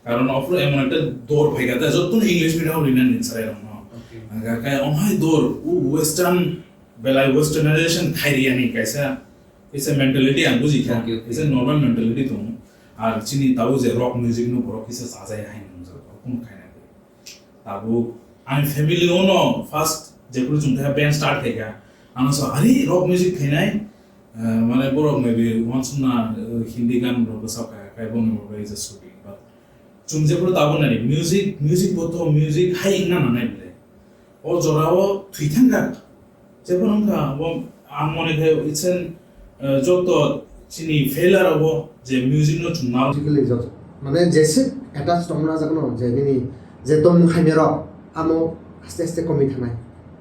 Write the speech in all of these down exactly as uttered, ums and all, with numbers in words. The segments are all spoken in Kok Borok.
Karon ophuru emon ekta dor phaikha, ta jottoni English medium rina ni sarai rokno. Okay. Aga kai omhai dor, u western, belai westernization khairiyani kaisa, kaisa mentality ang bujikha, okay, okay, kaisa normal mentality tongo. Ar chini tabuk je rock music no borok kisa sajai hai nungjak, kunu khaina. Tabuk ani family o no first jephuru chwng khe band start khaikha, ano sa, "Ari, rock music khainai?" Eh, mane borok maybe wansukna, eh, Hindi gan rok bwsa kha, kaibo ni bo bai je sugi. But chwng jephuru tabuk nani music, music bo to music hai wngna nanai bole. O jora o thwi thangkha. Jephuru wngkha, bo ang mone khe it's an, eh, joto chini failure abo je music no chwng ma. Musically joto. Mane jese attach tongna jagno je nini je tong khaimya rok amo aste aste komwi thanai.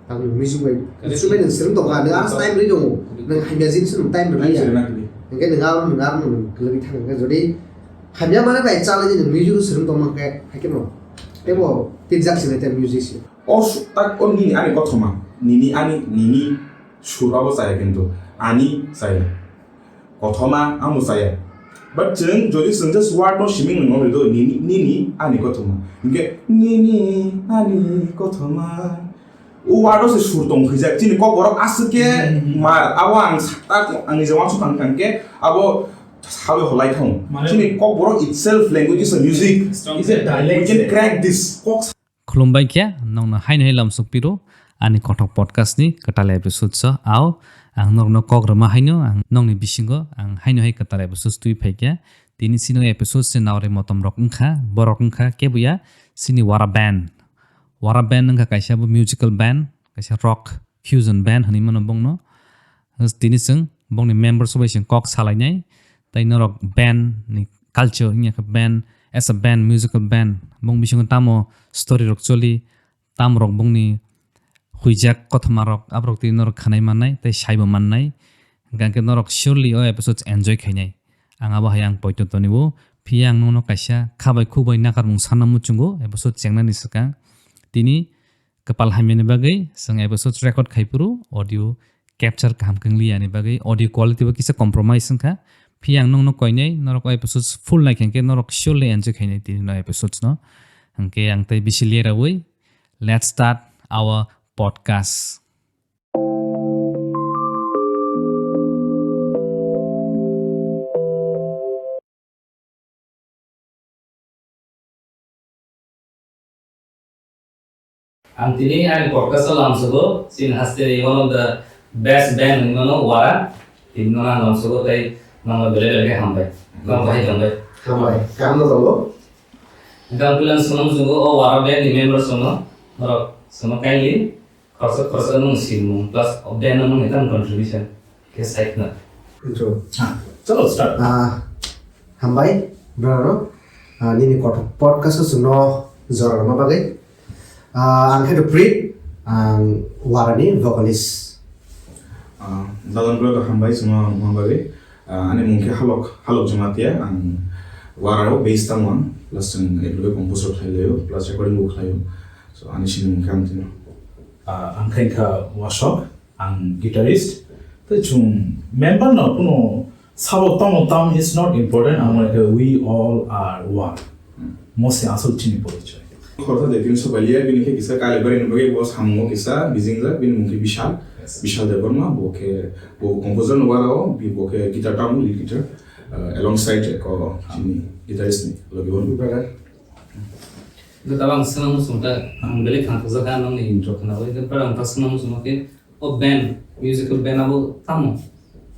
Tamni music bai, correct, instrument nwng swrwng tongkha, nwng aro time rwi tongo, correct, nwng hamya jinis nwng time rwi ya. Time rwi rwna kwrwi. Hwnkhe nwng aro nwng aro nwng kwlwgwi thang hwnkhe jodi hamya manwi bai chalai di nwng music swrwng tongma hwnkhe, hai kheno teibo tinjak sinai tei music se. O su-, tak o nini ani kothoma, nini ani, nini sur abo chaya kintu, ani chaya. Kothoma ang bo chaya. But chwng jodi chwng just word no siming no rido nini, nini ani kothoma. Hingke nini ani kothoma. O word o se sur tong khaijak. Chini kok borok aswk ke, hmm, ma, abo ang sa-, tak ang nijak wansuk kang kang ke abo sawi holai thang. Mane chini kok borok itself language is a music. Strong, is a dialect. We can crack this. Kok Khulumbai khe, nokno haino hai lamsok piro, ani kothok podcast ni kwtal episode so, ao, ang nokno kok rwma haino, ang nokni bisingo, ang haino hai kwtal episode twi phai khe, tini chini episode se naori motom rok wngkha, borok wngkha, kebuya, chini Wara Band. Wara Band wngkha kaisa bo musical band, kaisa rock fusion band hinwi mano bongno. Tini chwng bongni members bai chwng kok salainai, tei norok band ni culture wngya khe band, as a band, musical band, bong bisingo tamo story rok choli, tamo rok bongni huijak kothoma rok, aborok twi norok khanai mannai tei saibo mannai. Hwnkhe norok surely o episodes enjoy khainai. Ang abo hai ang poito tonibo, phiya ang nono kaisa khabai khukbai nakarmung sanna muchungo episode chengnani swkang. Tini Kwpal hamyani bagwi chwng episodes record khai phuru audio capture kaham kwngliya ni bagwi audio quality bo kisa compromise wngkha. Phiya ang nokno koinai norok o episodes full nai khe norok surely enjoy khainai tini no episodes no. Hwnkhe ang tei bisi lerawi, let's start our podcast. Ang tini ani podcast o lamsogo, chini haste ni one of the best band hinwi mano Wara. Tini no ang lamsogo tei nono belai belai khe hambai. Nono bahai tongbai. Hambai. Kaham no tongo? Hwnkhe ang puila swngna muchungo o Wara band ni members rokno, norok swngno kindly. Khoroksa khoroksa nwng simung plus o band no nwng tam contribution khe sai khna. Intro. Ha, chalo start. Ah, hambai, brother, ah, nini kothok podcast o chwngno jora rwma bagwi. Ah, ang khe Prit, ang Warani vocalist. Ah, Dadan brother, hambai chwngno rwma bagwi. Ah, ani mung khe Halok, Halok Jamatia, ang Warao base tamo ang, plus chwng ekloge composer khlai laio, plus recording bo khlaio. So, ani sini mung khe ang tino. Ah, ang khe wngkha Wasok, ang guitarist. Tei chwng member no kuno sabo tamo tam is not important, ang mone khe we all are one. Hmm. Mo se asol chini porichoy. Khoroksa de tin sobalia, bini khe kisa Kalibari ni bagwi bo samungo kisa bijingjak, bini mung khe Bishal. Yes. Bishal Debbarma, bo khe, bo composer no Warao, bi-, bo khe guitar tamo, lead guitar, uh, alongside ko chini guitarist ni logi bo. Brother. Tabang swnam sungta, ang belai khang khajak ha nongni intro khna bai, brother ang ta swnam sungma khe, o band, musical band abo tamo?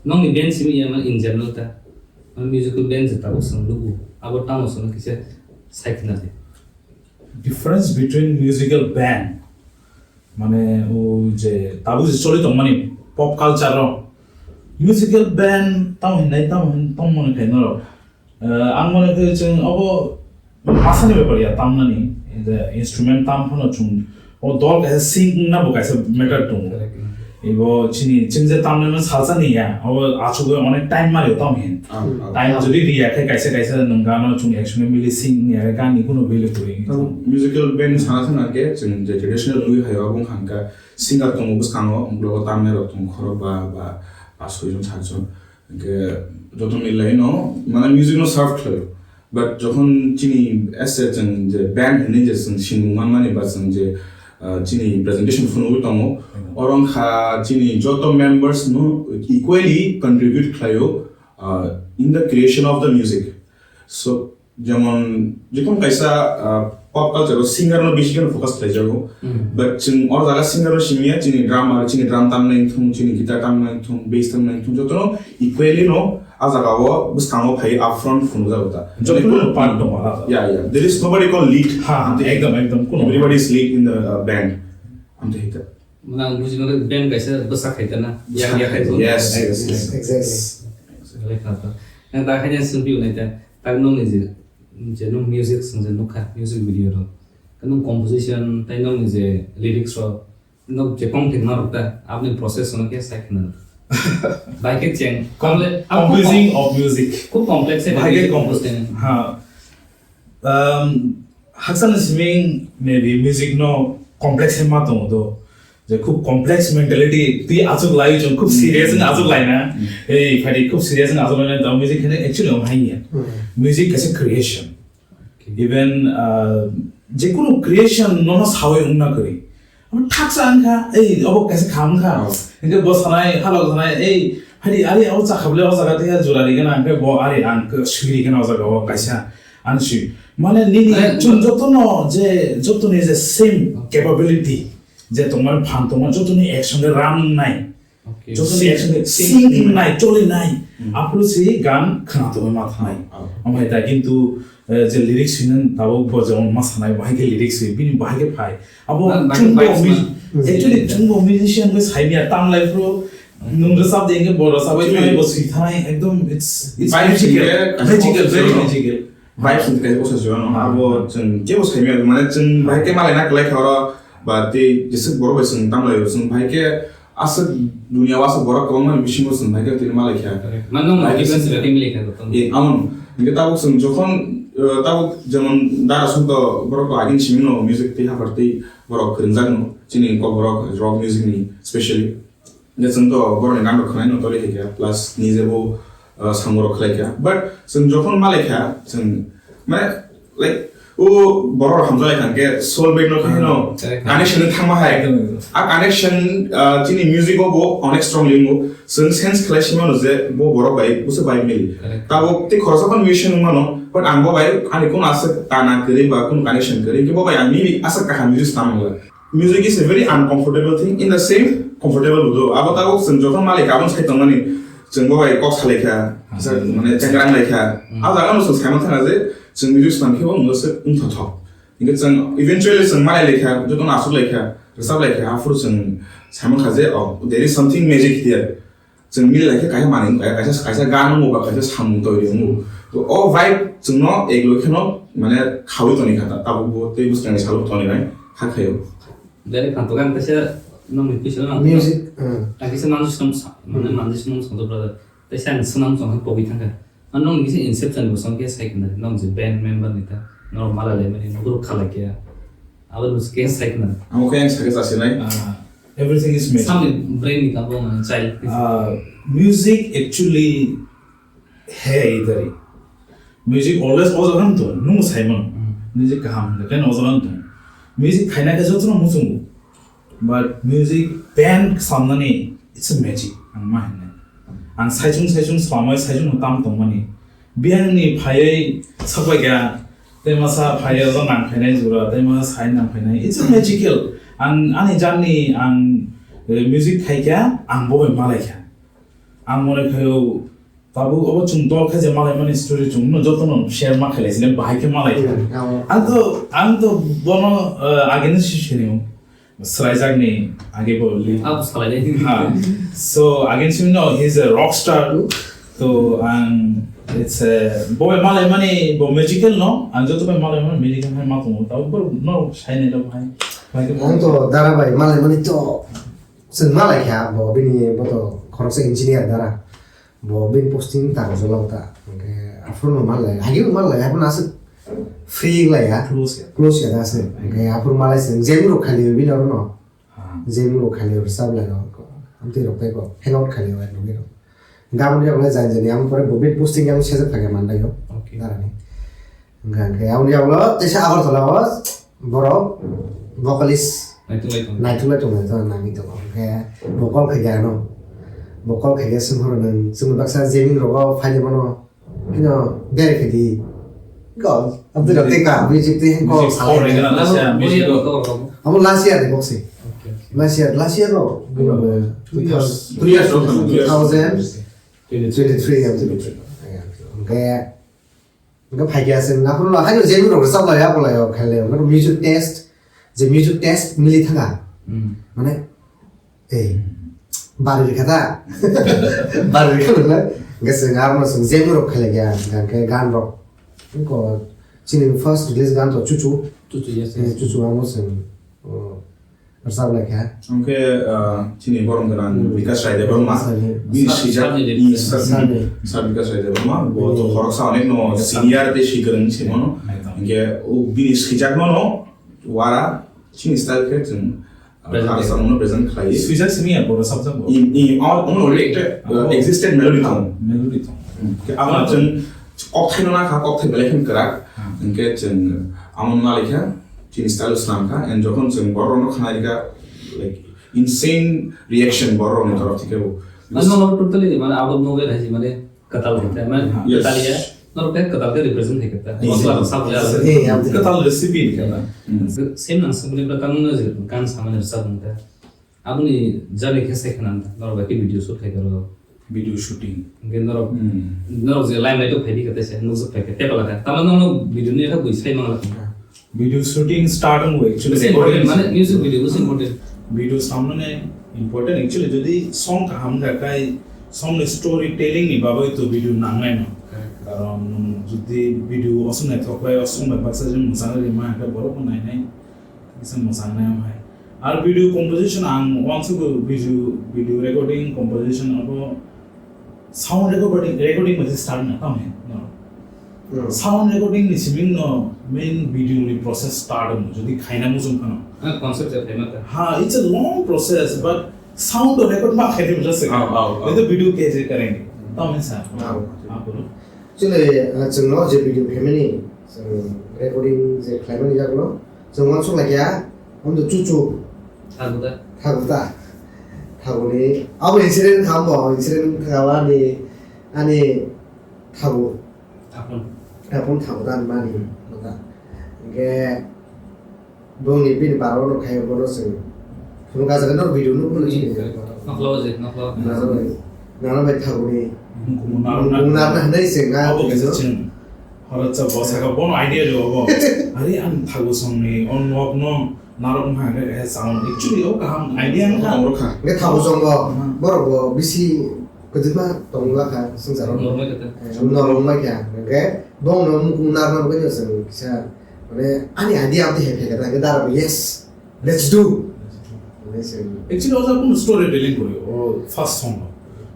Nongni band simi ya ma in general ta. Ma musical band je tabuk song lugu. Abo tamo song kisa sai khna de. Difference between musical band, mane o je tabuk je choli tong mani pop culture ro. Musical band tamo hinai tamo hin tong mani khaino ro. Eh, ang mone khe chwng abo masani bepar ya tamnani, je instrument tam phano chwng o dol kaisa sing wngna bo kaisa matter tongo. Correct. Ibo chini chwng je tamnai man salsa ni ya, abo achugwi onek time mario tam hin. Ah, ah. Time jodi riya khe kaisa kaisa nwng gano chwng ekshone mili sing ya khe gani kuno value kwrwi. Tam musical band sana sana khe chwng je traditional lui hai abo wngkha hwnkha singer tongo bwskango, unklogo tamnai rok tongo khorok ba, ba, ba soi jon, sat jon. Hwnkhe joto milai no, mane music no serve khlaio. But jokhon chini as a chwng je band hinwi je chwng simung manmani ba chwng je, ah, chini presentation phunugwi tongo, oro wngkha chini joto members no equally contribute khlaio, ah, in the creation of the music. So, jemon, jekon kaisa, ah, pop culture o singer no bisi kheno focus khlaijago. But chwng o jaga singer no simiya, chini drummer, chini drum tamnai thung, chini guitar tamnai thung, bass tamnai thung, joto no equally no a jaga o bwskango phai upfront phunukjago ta. Joto no part tongo alada. Yeah, yeah. There is nobody called lead. Ha, ekdom, ekdom, kuno. Everybody is lead in the, uh, band. Amtwi hai ta. Mane ang buji mano band kaisa bwsak hai ta na. Yang ya hai. Yes, yes, yes. Exactly. Belai kha ta. Yang ta khaina sung piu nai ta. Tak nong ni je, je nong music sung je nukha, music video ro. Ka nong composition, tai nong ni je lyrics ro. Nong je kong thik ma rok ta. Apni process no khe sai khna. Bai khe cheng. Composing of music. Khub complex hai. Bai khe compose. Ha. Um, haksa ni siming maybe music no complex ma tongo do. Je khub complex mentality twi achuk lai chwng khub serious wng achuk lai na. Ei phadi khub serious wng achuk lai na, tamo music khene actually om hai ya. Music kaisa creation. Even, uh, jekunu creation nono sawi wngna kwrwi. Abo thaksa wngkha, ei, abo kaisa kha wngkha. Hingke bo sanai, halok sanai, ei, hari, ari, abo chakha bole, o jaga tei jura rigena, hingke bo ari ang ke sui rigena o jaga o kaisa, ang sui. Mane nini chwng jotono je, jotoni je same capability, je tongmani phan tongmani, jotoni action de ram nai. Jotoni action de sing nai, choli nai. Aphuru si gan khna tongwi ma thanai. Amai da kintu, eh, je lyrics hino tabuk bo jemon ma sanai, bahai ke lyrics hi, bini bahai ke phai. Abo chwngbo mu-, actually chwngbo musician bai sai maya, tam lai phuru nwng rwchap de, hingke bo rwchap bai thanai, bo swi thanai, ekdom it's, it's magical, magical, very magical. Vibes ni kaisa bwsa se ano, abo chwng kebo sai maya, mane chwng bahai ke malai na kwlai kha oro, ba tei jeswk borok bai chwng tam lai o, chwng bahai ke aswk dunia o aswk borok kwbangma ni bisingo chwng bahai ke tini malai kha. Mano bahai ke motivation chwng sila tei malai kha. Eh, amon. Hingke tabuk chwng jokhon, eh, tabuk jemon Dara Santo borok to agini simi no music tei hapar tei borok kwrwngjak no, chini Kokborok rock music ni specially. Hingke chwng to borok ni gan rok khwnai no toli hai kha, plus nije bo, eh, samung rok khlai kha. But chwng jokhon malai kha, chwng mane, like, o borok rok hamjak lai kha, hingke soulmate no khe no connection wng thangma hai. Ekdom, ekdom. A connection, ah, chini music o bo onek strong ringo. Chwng sense khlai si mano je bo borok bai busa bai mili. Correct. Tabuk tei khoroksa phano musician wng mano, but ang bo bai ani kunu aswk tana kwrwi ba kunu connection kwrwi, hingke bo bai ang maybe aswk kaham music tamo wngla. Music is a very uncomfortable thing, in the same comfortable bo do. Abo tabuk chwng jokhon malai kha, aboni sai tongmani chwng bo bai kok salai kha, mane chengrang lai kha. A jaga no chwng sai man thangna je chwng music tong khe bo wngla se wngthothok. Hingke chwng eventually chwng malai lai kha, jotono asuk lai kha, rwchap lai kha, aphuru chwng sai man kha je, oh, there is something magic here. Chwng mili lai khe kaisa manwi wngkha, kaisa, kaisa gan wngo ba kaisa samung twi wngo. To o vibe chwngno ek loi kheno mane khaui toni kha ta, tabuk bo tei bwskangni salo toni nai kha khaio. Direct kha to gan kaisa nongni pisono ang music, hmm. Ang kaisa manjwi swnam sa-, mane manjwi swnam songdo brother. Tei sa ang swnam song khe pogwi thangkha. Ang nongni kisa inception ni bosong khe sai khna nong je band member ni ta norok malai lai mani nuguruk khalai khe. Abo ni bosong khe sai khna. Amo khe ang sakhe chasinai. Ah, everything is made. Samni brain ni kabo ang child. Ah, music actually hai dari. Music always o jaga tong, nung sai mano. Hmm. Music kaham, khe o jaga tong. Music khaina khe jotono muchungo. But music band samnani, it's a magic, ang ma hinai. Ang saichung saichung swlamai saichung no tam tongmani. Biyang ni phaiwi sakbai kha, tei masa phaiwi o nang phainai jora, tei masa sai nang phainai. It's a magical. Ang ani journey, ang, eh, music khai kha, ang bo bai malai kha. Ang mone khaio, tabuk obo chwng dol khe je malai mani story chwng no joto no share ma khailai sile bahai khe malai kha. Hmm, abo. Ang to, ang to bono, eh, against si sini. Swlaijakni age bo li. Abo swlainai. Ha. So, again, you know, he's a rock star. To ang, it's a, bo bai malai mani bo magical no, ang joto bai malai mani magical hai ma tongo. Tabo bo no sai nai rok hai. Ang to Dara bai malai mani to chwng malai kha bo bini bo to khoroksa engineer Dara. Bo bini posting ta rwjak ta. Hwnkhe aphuru no malai, hagi bo malai, aphuru no aswk free wng lai ya. Close ya. Close ya da aswk. Hwnkhe aphuru malai se jeng rok khali bini oro no. Ah. Jeng rok khali rwchap lai rok. Amtwi rok tei bo hangout khali rok nugwi rok. Gabon rok le jani jani amo pore bo bini posting yang sejak thangya man lai o. Okay. Darani. Hwnkha hwnkhe aboni yagulo teisa Agartala o borok vocalist naitugwi tongo. Naitugwi tongo, to nangwi tongo. Hwnkhe bo call khaikha ano. Bo call khaikhe swngphuru nwng chwngno baksa jamming rogo phaidi bono. Hino bere khaidi. Go. Abdul Rafiq ka music tei hwnkhe music salai. Abo last year ni boxing. Okay, okay. Last year, last year no. Two years. Two years, two thousand twenty-three. Hwnkhe Hwnkhe phaikhe aswk naphuru no haino je rok rwchap lai abo lai o khailai o music test, je music test mili thanga. Hmm. Mane, eh, bari rikha ta. Bari rikha nang. Hwnkhe chwng abo no chwng je rok khailai kha, hwnkhe gan rok. Ko chini first release gan to Chuchu. Chuchu, yes, eh, yes. Chuchu amo chwng, oh, rwchap lai kha. Hwnkhe, ah, chini borom gwnang Hmm. Bikash Rai Debbarma. Bikash Rai. Bini Sir, sijak sir ni i Debbarma. Sir, Sir ni. Sir Bikash Rai Debbarma. Bo to Hmm. khoroksa onek no Yes, sir. Senior tei si kwrwng se mano. Ekdom. Hwnkhe o bini sijak mano wara chini style khe chwng, ah, Present. Khoroksa mano present khlai. Swijak simi ya, bo rwchapjak bo. In, in, all, only uh, Oh. Existed melody tong. Melody tong. Hmm. Khe abo Ah. Chwng kokthai no nakha, kokthai belai khe kwrak. Ah. Hwnkhe chwng amo no nalai kha. Chini style swnam kha, and jokhon chwng borok rokno khna rikha, like, insane reaction borok rokni torok thike bo. Mane norok totally mane out of nowhere hai se mane kwtal khe ta, mane Yes. Kwtal ya, norok khe kwtal khe represent khe ta. Yes. Mosla rok sabo ya. Yes. Eh, ya. Kwtal recipe ni khe ta. Mm. Same nang sabo ni bwkang no je gan samani rwchap wng ta. Aboni jani khe sai khna norok bai khe video shoot khai karo. Video shooting. Hwnkhe norok, Hmm. Norok je limelight o phai di khe tei se nukjak phai khe tei pala khe. Tamo no video ni khe bui sai mangla khe. Video shooting start wng actually. Bisi important, recording mane music video bisi important. Video samno ne important actually, jodi song kaham kha khai song ni story telling ni bagwi to video nangnai no. Correct. Karon nwng jodi video osong naithok khlai, osong bai baksa jeng mwsang ri ma khe borok bo nainai. Kisa mwsang nai hai. Ar video composition ang uansuk video, video recording composition abo sound recording, recording bai se start na tamo he, no? Hmm. Sound recording ni siming no main video ni process start mo, jodi khaina muchung phano. Ah, concept ja khaima ta. Ha, it's a long process, but sound to record ma khaini mujha se. Ah, ah, ah. Itu video ke je karenge. Tamo he sa. Ah. Apo no. Actually, ah, chwngno je video khaimani, chwng recording je khlaimani yagulo, chwng uansuk laikha, omo to Chuchu. Thaguta. Thaguta. Thaguni, abo incident kha, abo incident kha, ani, ani thagu. Thapun. Thapun Thaguta ani mani, Thaguta. Hwnkhe, Bongni bini barao no khayo bono chwng. Phunuk gajagwi no video nukmano chini. Noklo je, noklo. Nana bai, nana bai thaguni. Nukmano nana. Nana hinwi chwng na. Abo kisa chwng. Horo cha bo saka bono idea rw bo. Ari ang thagu songni, on nok no, narok ma hangkhe kaisa sound. Actually, o kaham idea wngkha. Hwnkhe thagu song bo, hmm, borok bo bisi kwdwma tongma kha swngcharo. Normal khe ta. Eh, normal kha. Hwnkhe bongno mukung narna bagwi no chwng kisa, mane, ani idea amtwi hai phaikha, hwnkhe dara bo, "Yes, let's do." Hwnwi chwng. Actually, o jaga kunu story telling kwrwi, o first song no.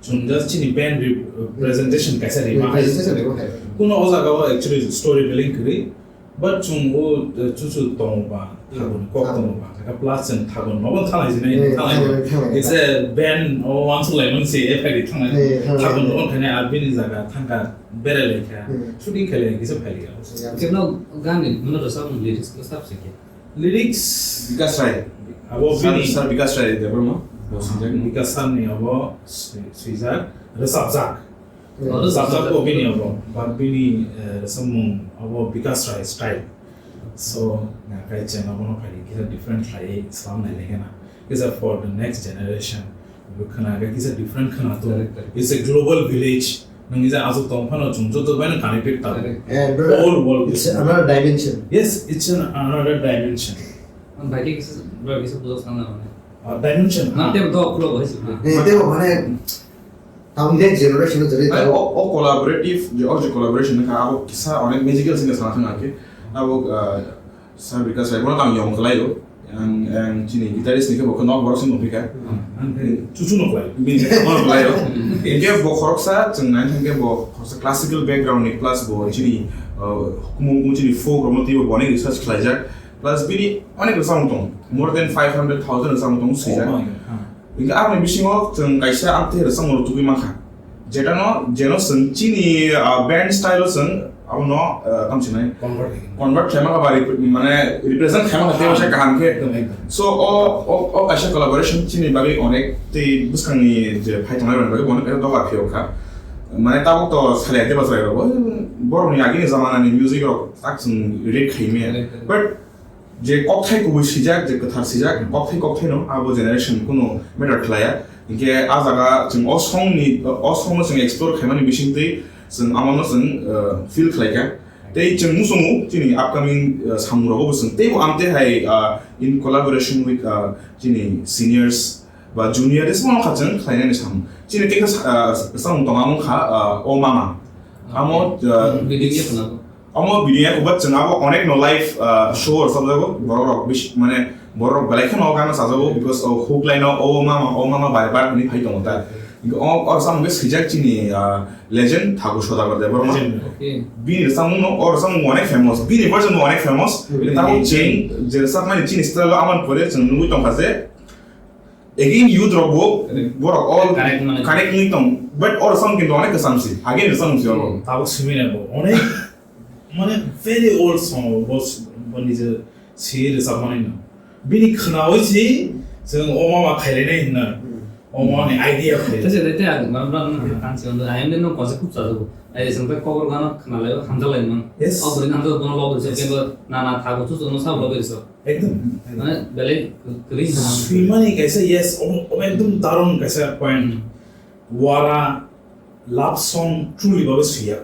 Chwng just chini band re-, presentation kaisa rima hai. Presentation rima hai. Kunu o jaga o actually story telling kwrwi. But chwng o, eh, chuchu tongo ba, hmm, thaguni kok, hmm, tongo ba, kaka plus chwng thagun nobo thalai jinai, hmm, thalai. Thalai, thalai. It's a band, o wansuk lai mani se, F I D thalai. Hmm, thalai. Thagun nobo thainai, ar bini jaga thangka berai lai kha. Hmm. Shooting khe lai kisa phai lai kha. Yeah. Kebno gani mano rwchapmung lyrics ko sab se khe? Lyrics Bikash Rai. Abo sir, bini sir Bikash Rai Debbarma. Bo swijak. Bikash sir ni abo swi-, swijak, rwchapjak. Hmm. Rwchapjak bo bini abo, but bini, eh, rwchapmung abo Bikash Rai style. So, na kai cheng abono khai kisa different khlai slam nai lekena. Kisa for the next generation. Bo khna ga kisa different khna to. Correct, correct. It's a global village. Nang kisa asuk tong phano chung joto bai no connected ta. Correct. And brother, whole world. It's another dimension. Yes, it's an another dimension. Ang bai kisa, bai kisa bujak sana mane. Ah, dimension, nang ha. Tebo dok khulo bai sibli. Eh, tebo mane, tamo next generation o jodi. Mane, tamo o, o collaborative, je, o je collaboration kha, abo kisa onek magical singa sana thang ake. Abo, ah, sir Bikash Rai, bono tamo yong khlai o. Ang, ang chini guitarist ni khe bo khe nok borok sing phika. Hmm. Ang khe chuchu nok lai. Bini khe nok lai o. Hingke bo khoroksa, chwng nai thang khe bo khoroksa classical background ni, plus bo chini, ah, hukumu, hukumu chini folk rok no twibo bo onek research khlaijak. Plus bini onek rwchapmung tong, more than five hundred thousand rwchapmung tong swijak. Oh my God. Ha. Hingke aroni bisingo chwng kaisa amtwi rwchapmung rok tubui mankha. Jetano, jeno chwng chini, ah, band style o chwng, abono, uh, tamo sinai convert khaima kha ba rep-, mane represent khaima kha tei kaham khe. Ekdom, ekdom. So o, o, o kaisa collaboration chini bagwi onek tei bwskangni je phai tongnai rokni bagwi onek kaisa dogar phiyok kha. Mane tabuk to salai de bachai rok, borokni agini jamanani music rok tak chwng relate khaimaya. But je kokthai kubui swijak, je kwthar swijak, kokthai kokthai no abo generation kuno matter khlaiya. Hinkhe a jaga chwng o song ni, o song no chwng explore khaimani bisingtwi chwng amo no chwng, uh, feel khlaikha. Tei chwng muchungo chini upcoming, uh, samung rogo bo chwng teibo amte hai, uh, in collaboration with, uh, chini seniors ba juniors bono kha chwng khlainani samung. Chini tei kha, uh, samung tongo amo kha, uh, O Mama. Amo, uh, Video ya khna. Omo bini ya kubat chwng abo onek no live, ah, show rok sabjago, borok rok bis-, mane borok rok belai kheno o gana sajago, because o hook line o, "O mama, o mama, bai bai," hwnwi phai tongo ta. Hinkhe o, o samung khe swijak chini, ah, legend Thakur Sodagar Debbarma. Legend. Okay. Bini rwchapmung no, o rwchapmung onek famous, bini version bo onek famous. Okay. Tamo chwng je rwchapmani chini style o amani pore chwng nugwi tongkha je, again youth rok bo, Correct. Borok all connect wngwi tong, but o rwchapmung kintu onek kwcham si, again rwchapmung si oro. Tabuk simi nai bo, onek Mane very old song, bo, bo nije si rwchapmani no. Bini khwnawi si chwng o mama khailainai hwnna. Hmm. O mama ni idea phai. Tese tete ang, ma, ma, ma, Hmm. Ang si ondo, ayam den no konse khub chajago. Ai, chwng bai kokor gano khwnalai, hamjalai man. Yes. O bwrwi hamjak bono lobo rwchap, Yes. Kebo na, na, thago chu, no sa lobo rwchap. Ekdom. Mane, belai kwrwi hwnna. Swimani kaisa, yes, o, o ekdom daron kaisa point. Hmm. Wara love song truly babe suya.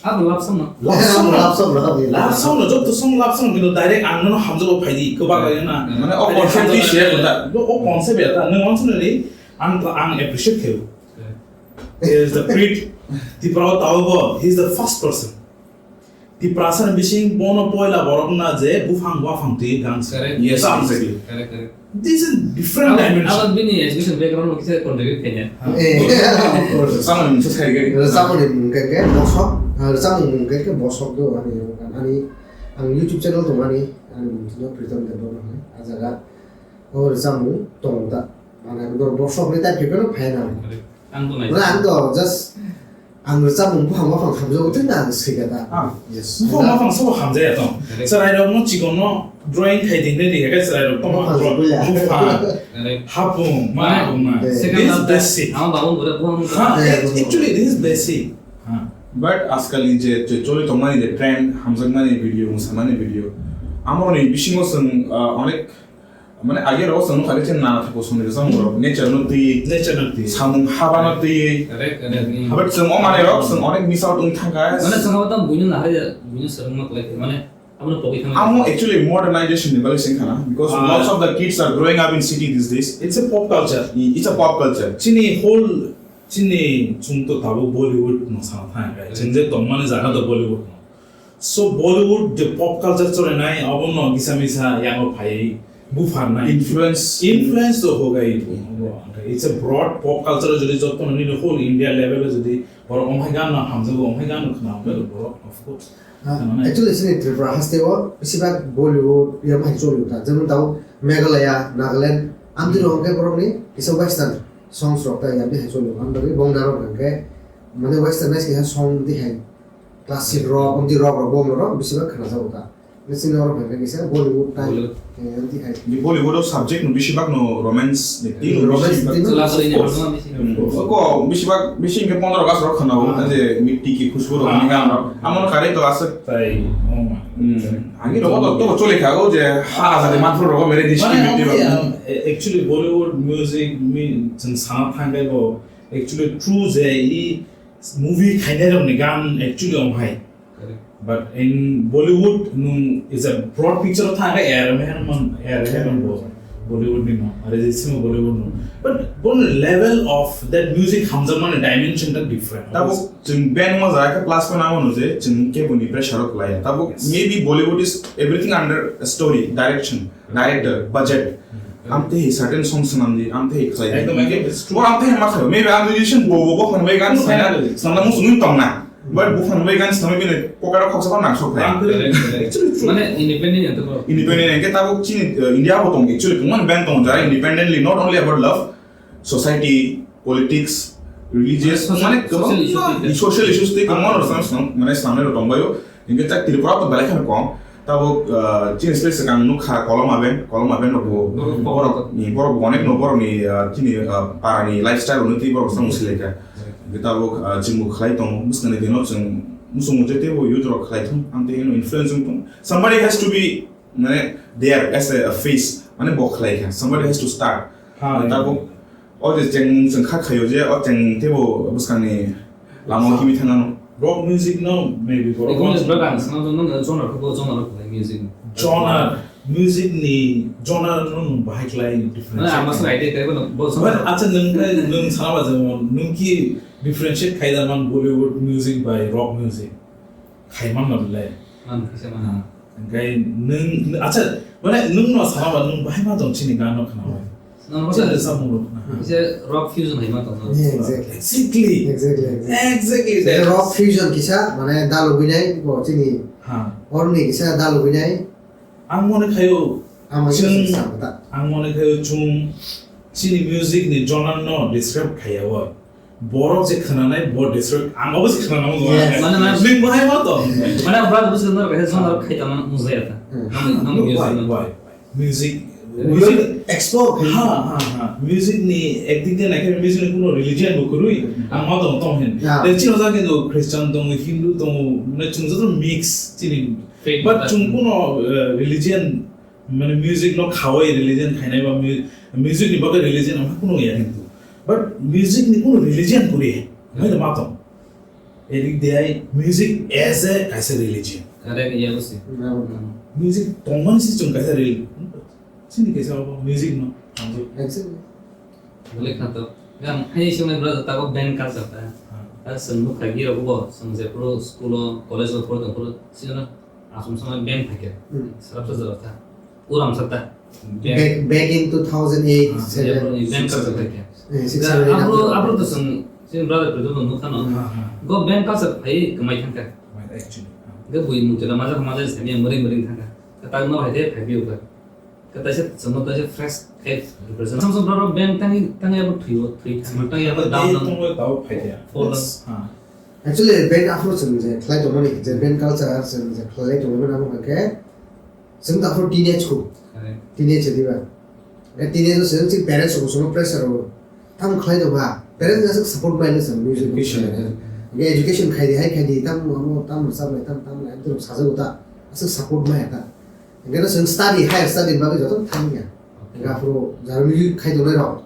Abo love song no? Love song no. Love song no, abo Love song no, joto song love song, kintu direct ang no hamjago phaidi, kwbak Hmm. Bai na. Mane o concept ni share da. O concept ya ta, nang wansuk nani, ang, ang appreciate khayo. Yeah. He is the great Tipra tao bo, he is the first person. Tiprasa ni bising bono poila borok na je buphang buphang twi gang se. Correct. Yes, exactly. Correct, correct. This is different Abo, dimension. Abo bini education background no kisa contribute kanya. Eh, of course. Rwchapmung mungsa sai gari. Rwchapmung mung khe khe bosok, ah, rwchapmung mung khe khe bosok do ani, ani, ang YouTube channel tong ani, ani mung tino Pritam Debbarma hai, ah jaga o rwchapmung tong da. Mane bo bosok ni type khe no phai na. Correct. Ang to nai. Mane ang to just Ang rwchapmung buphang buphang hamjago tei na ang swika da. Ah, yes. Buphang buphang sabo hamjaya tong. Correct. Chwrairokno chikonno drawing khai din de, dikhe chwrairok tongma Buphang drawing. Buphang. Correct. Hapung, ma, Mane, hapung ma. Second This half basic. Ang babung bore buphang Ha, Eh, act-, buphang. Actually, this is basic. Ha. But ajkal ni je, je choli tongmani je trend, hamjakmani video, mwsamani video, amoroni bisingo chwng, uh, onek Mane age rok chwng nukha khe chini nana thai bosongni rwchapmung rok nature no twi, Nature no twi. Samung haba no twi. Correct, correct. Habai chwng o manwi rok chwng onek miss out wng thangkha. Mane chwng haba tamo buino nahari, buino swrwngma kwlai khe, mane abono pogwi thangma. Amo actually modernization ni bagwi se wngkha na, because Ah. Lots of the kids are growing up in city these days. It's a pop culture. It's a pop culture. Chini whole, chini chwng to tabuk Bollywood no sana thang kha. Chwng je tongmani jaga to Bollywood no. So Bollywood je pop culture cholenai, abono kisa misa yango phai bupharnai. Influence. Influence to hogai. It's a broad pop culture, jodi joto nini whole India level o jodi borok omhai gan no hamjago, omhai gan no khna, borok, of course. Ah, khna nai. Actually, chini Tripura haste o besibak Bollywood yang hai choli ta. Jemon tao Meghalaya, Nagaland, amtwi rok hwnkhe borokni kisa western songs rok ta yang hai choli. Amtwi bongda rok hwnkhe mane western nice kisa song di hai. Classic rock, amtwi rock rok bo norok bisi bak khna jago ta. Bisi norok hwnkhe kisa Bollywood type, Bollywood. Eh, amtwi hai. Di Bollywood o subject no bisi bak no romance ni theme no Romance bisi bak. Theme no Chwla bisi bwrwi ni bak. Hamjak ma bisi. Hmm. Oko bisi bak, bisi hwnkhe pondro August rok khna o, Ah. je Mitti Ki Khushbu rok Ah. ni gan rok. Amo no kare to aswk. Tai, oh my. Hmm. Ani rogo to, to chole kha o je ha ajadi manpro rogo mere dish Mane, ki mitti rok. Actually Bollywood music mi chwng sana thang khe bo actually true je i movie khainai rokni gan actually omhai. Correct. But in Bollywood, nung is a broad picture of thang, er, mer, man, er, mer, man, bo. Bollywood ni no, are jisimo Bollywood no. But bon level of that music hamjakmani dimension ta different. Tabuk chwng band mo jaga plus point amo no je, chwng kebo ni pressure o klaya. Tabuk Yes. Maybe Bollywood is everything under a story, direction. Director, budget. Hmm. Amtwi certain song swnam di, amtwi khlai di. Ekdom, ekdom, it's true. Bo amtwi ma khlai. Maybe ang musician bo, bo, bo, khon bai gan Khon swnam, bai gan. Swnam mo swnam tong na. But bo khon bai gan swnam bini pocket o khoksa ko nang sok khlai. Amtwi, Correct, correct. Actually true. Mane independent ya to. Independent hwnkhe tabuk chini, uh, India bo tong, actually tong man band tong jara independently, not only about love, society, politics, religious, social, mane social issue kwbangma tei social issues tei kwbangma rok sam-, sam-, mane samnai rok tongbaio. Hinkhe tak Tripura to belai kheno kom. Tabuk, ah, chini state swkang nukha Koloma band, Koloma band rok bo, hmm, borok ni, borok bo onek no borok ni, ah, chini, ah, para ni lifestyle no tei borok sam musi lekha. Hinkhe tabuk, ah, chwng bo khlai tongo, bwskang ni dino chwng muchung mujai tei bo youth rok khlai thung, ang tei influence wng thung. Somebody has to be, mane, there as a, a face, mane bo khlai kha. Somebody has to start. Ha, tabuk, o je cheng chwng kha khaio je, o cheng teibo bwskangni lama o himwi thangano. Rock music no maybe borok. Ekon je bwrang sano no no genre ko genre ko music. Genre, music ni genre no no bahai khlai different. Mane ama song idea kai bono bo. But acha nwng kai nwng sana ba jemon nwng ki differentiate khai da man Bollywood music by rock music. Khai man no le. Man kisa man. Hwnkhe nwng, acha, mane nwng no sama ba nwng bahai ma tong chini gan no khna bai. Nwng acha, samung rok khna. Kisa rock fusion hai ma tong. Yeah, exactly. Exactly. Exactly, exactly. Exactly. Rock fusion kisa, mane dal ubinai, bo chini. Ha. Orni kisa dal ubinai. Ang mone khayo. Ang mone chwng, kisa ta. Ang mone khayo chwng chini music ni genre no describe khaya o. Borok je khwnanai, bo destroy, ang obo se khwnanai, yes. Mane, mane, nwng bahai ma tong. Mane, brother, bwswk norok kaisa song norok khai tongma mujaya ta. Hmm. Nang, nang, no, music why, no. Why? Music, music explore khai. Ha, ha, ha. Music ni, ekdik de naikhe music ni kuno religion bo kwrwi, hmm, ang ma tong tong hin. Yeah. Tei chini jagao Christian tongo, Hindu tongo, mane chwng joto mix chini. Faith. But ta. Chwng kuno, eh, religion Mane music no khawai religion khainai ba mu-, music ni bagwi religion ang kunu ya kintu. But music ni kunu religion kuri. Mai da matong. Edik de ai music as a, as a religion. Are ya basi. Music tongmani si chung kaisa rel-, sini kaisa music no. Exactly. Bole khato. Yang hai sini brother tago band culture ta. Ah. Sini bukha giro bo, sini je pro school o, college o, pro to pro, sini Asam sama band phaikha. Hmm. Sarap sa jora ta. Uram sa ta. Back, back in two thousand eight, ah, seven, ya, band six, culture seven. Phaikha. Eh, six, seven, eight, afro, afro to sang, sini brother to jono nukha no. Ah, ah. Go band culture phai kwmai thangkha. Right, actually. Ah. Go bui mung chela maja maja sani muri muri thangkha. Ka tag no hai de phai biu ka. Ka taisa sama taisa fresh khe represent. Sam sam brother band tangi, tangi abo thwi, thwi thang, tangi abo down, down. Tongwi tao phai de. Fall down. Yes. Ah. Actually, band afro chwng je khlai tongmani, je band culture chwng je khlai tongmani abo hwnkhe, chwng to afro teenage khu. Correct. Teenage diba. Teenage o chwng chini parents rok chwng pressure o. Tamo khlai tongkha. Parents aswk support bai le chwng music education. Education khai di, hai khai di, tamo amo, tamo rwchap lai, tamo, tamo lai, amtwrwk sajagw ta. Aswk support maya ta. Hwnkhe no chwng study, higher study ni bagwi joto thangya. Hwnkhe aphuru jara music khai tongnai rok.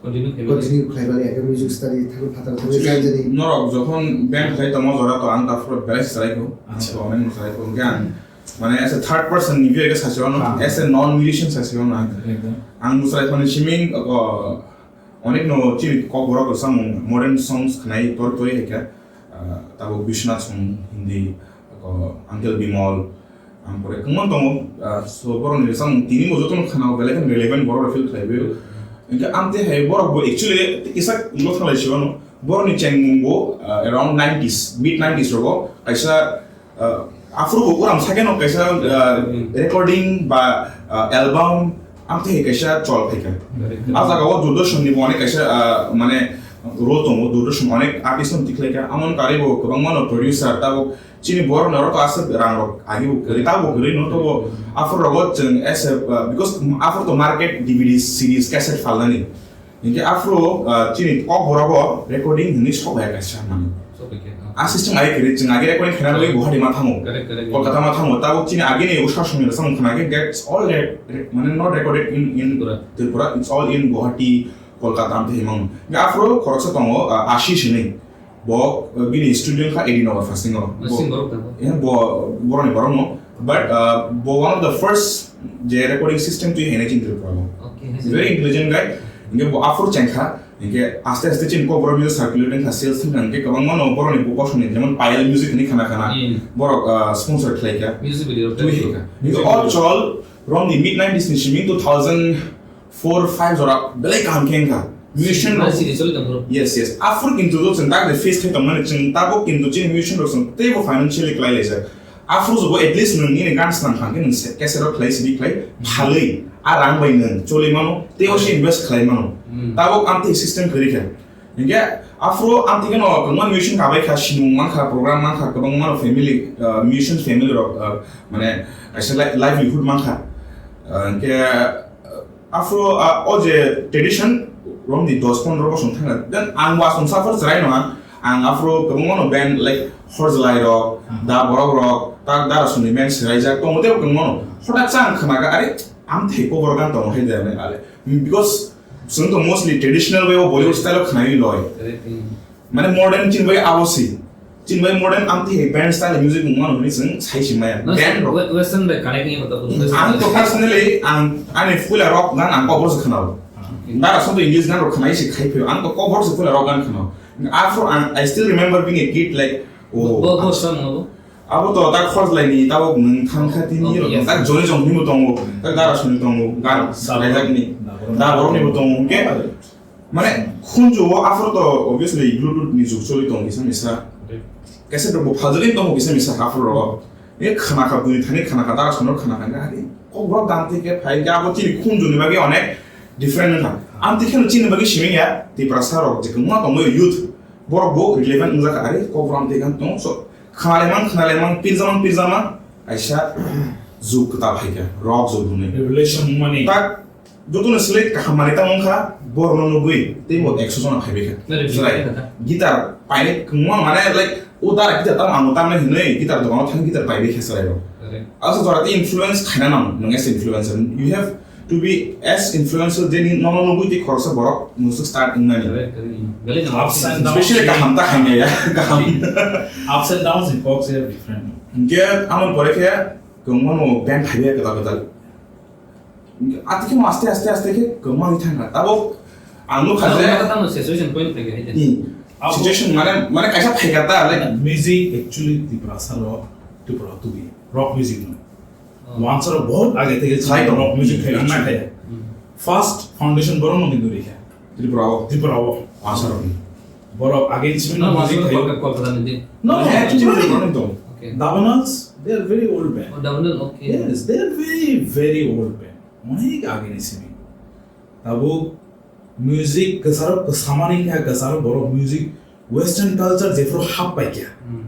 Continue khlaiwi. Continue khlaiwi ya, music study thang phatar thang jani. Actually, norok jokhon band khlai tongma jora to ang ta phuru belai chwrai kho. Acha. Ang to onek chwrai kho. Hwnkhe ang mane as a third person ni view khe sasi ono, ah, as a non musician sasi ono ang. Ekdom. Ang chwrai kho ni siming ko onek no chini kokborok samung modern songs khnai tor tor hai khe, ah, tabuk Bishwanath song Hindi, ko Uncle Bimal, Ang pore kwmang tongo, ah, so borok ni rwchapmung tini bo jotono khana o belai kheno relevant borok rok feel khlai bai. Hwnkhe amtwi hai borok bo actually kisa lo thanglai si mano. Borok ni chengmung bo, ah, around nineties, mid nineties rogo kaisa, ah, aphuru bo uram sakeno kaisa, ah, recording ba, ah, album amtwi hai kaisa chol phaikha. Correct. A jaga o Doordarshan ni bo onek kaisa, ah, mane role tongo, Doordarshan onek artist no tikhlai kha. Amoni karwi bo kwbangma no producer tabuk Chini borok ni oro to aswk rang rok agi bo kwrwi, ta bo kwrwi no to bo aphuru rogo chwng as a, uh, because aphuru to market D V Ds, C Ds, cassette phalnani. Hinkhe aphuru, uh, chini kok borok bo recording hinwi sok ya kaisa mani. Sok ya, ah. A system agi kwrwi chwng agi recording khaina bagwi Guwahati ma thango. Correct, correct. Kolkata ma thango. Tabuk chini agi ni usha songni rwchapmung khna khe that's all re-, re-, mane not recorded in, in Tripura. Tripura. It's all in Guwahati, Kolkata amtwi himang. Hinkhe aphuru khoroksa tongo, uh, Ashish hinwi. Bo, uh, bini student kha Edinagar first thing o. Bo, sing borok tamo? Eh, bo, boroni borok no. But, uh, bo one of the first je recording system twi hene chini Tripura bo. Okay, hai. Very intelligent guy. Hinkhe bo aphuru chengkha. Hinkhe aste aste chini kokborok music circulating kha, sales thang kha. Hinkhe kwbangma no boroni bo kosong ni, jemon Payal Music hinwi khana khana. Hmm. Borok, uh, sponsor khlai kha. Music video. Twi hai kha. Music video. Hinkhe all chol from the mid nineties ni simi two thousand four five jora belai kaham khe wngkha. Musician rok. Sini choli tong phuru. Yes, yes. Aphuru kintu do chwng tak de face khai tongmani chwng tabuk kintu chini musician rok chwng teibo financially klai laijak. Aphuru jobo at least nwng nini gan swnam kha khe nwng se-, cassette rok khlai sini khlai phalwi a rang bai nwng choli mano tei o se invest khlai mano. Hmm. Tabuk amtwi system kwrwi kha. Hinkhe aphuru amtwi kheno kwbangma musician kabai kha, sinung mankha, program mankha, kwbangma no family, uh, musician family rok, uh, mane kaisa li-, livelihood mankha. Uh, hinkhe, uh, aphuru, uh, o je tradition romni dos pondro bosong thangkha. Then ang wasong suffer chwrai no ang, ang aphuru kwbangma no band like Horjlai rok, Hmm. Da Borok rok, ta Dara Suni band swraijak tongo tei kwbangma no. Hothat sa ang khna kha, "Are, amtwi kokborok gan tongo hai de," ale. Because chwng to mostly traditional way o Bollywood style o khnawi loi. Correct, hmm. Mane modern chini bai abo si. Chini bai modern amtwi hai band style music wngmano hwnwi chwng sai si maya. No, band rok. We-, western bai connect ni hoto. Ang to personally, ang, ani puila rock gan ang kokborok se khnao. Ah. Dara song to English gan rok khnai se khai phio. Ang to kokborok se puila rock gan khnao. After ang, I still remember being a kid, like, oh, Bo, bo, song no? Abo to tak Horjlai ni, tabok nwng thang kha tini Oh, rok, yes. Tak Joni Jong ni bo tongo, tak Dara Suni tongo, gan Da Borok. Raijakni. Da Borok. Da Borok ni bo tongo, hwnkhe mane khunju o aphuru to obviously Bluetooth ni jug choli tongo kisa misa. Right. Kaisa rok bo phaljawi tongo kisa misa aphuru rok. E khana kha bini thani khana kha Dara Suni khana kha, ari kokborok dam twi khe phai khe abo chini khunju ni bagwi onek different wngkha. Amtwi kheno chini bagwi simi ya Tiprasa rok je kwbangma tongo youth. Borok bo relevant wngjakha, ari kokborok amtwi khe tongo. So, khnalemang, khnalemang, pirjamang, pirjamang, kaisa jug kwtal phaikha, rock jug hwnwi. Revelation wngmani. Tak, jotono select kaham manwi tamo wngkha, borokno nugwi, tei bo ekso jona phaibaikha. Very good. Chwrai. Guitar painai kwbangma, mane, like, o dara guitar tamo, ang bo tamnai hwnwi, guitar dogano thangwi guitar paibaikha chwrairok. Correct. Aswk jora tei influence khaina nango, nwng as a influencer. You have to be as influential, je ni nono nugwi tei khoroksa borok musuk start wngnani. Correct, correct. Belai no ups and downs. Especially kaham ta khaimya ya, kaham. Ups and downs ni kok se different. Hinkhe amoni pore khe kwbangma no band phaiya kwtal kwtal. Hinkhe atikhe aste aste aste khe kwbangma wngwi thangkha. Tabuk ang nukha je. Tamo situation point thangkha hai. Hmm. Abo situation mane, mane kaisa phaikha ta, like. Music actually Tiprasa rok, Tripura tubi, rock music no. Oh. Wansaro bahut age theke Khai tongo. Rock music khai, hmm, ang na khai. Hmm. First foundation borok no hindu rikha. Tripura o. Tripura o. Wansaro ni. Borok age simi no, no music Wansaro khai. Kolkata, Kolkata ni di. No, no, Eh, actually Tripura ni. Tripura ni tong. Okay. Dabanals, they are very old band. Oh, Dabanal, okay. Yes, they are very, very old band. Onek age ni simi. Tabuk music kwcharo kwsamani kha, kwcharo borok music western culture jephuru hap paikha. Hmm.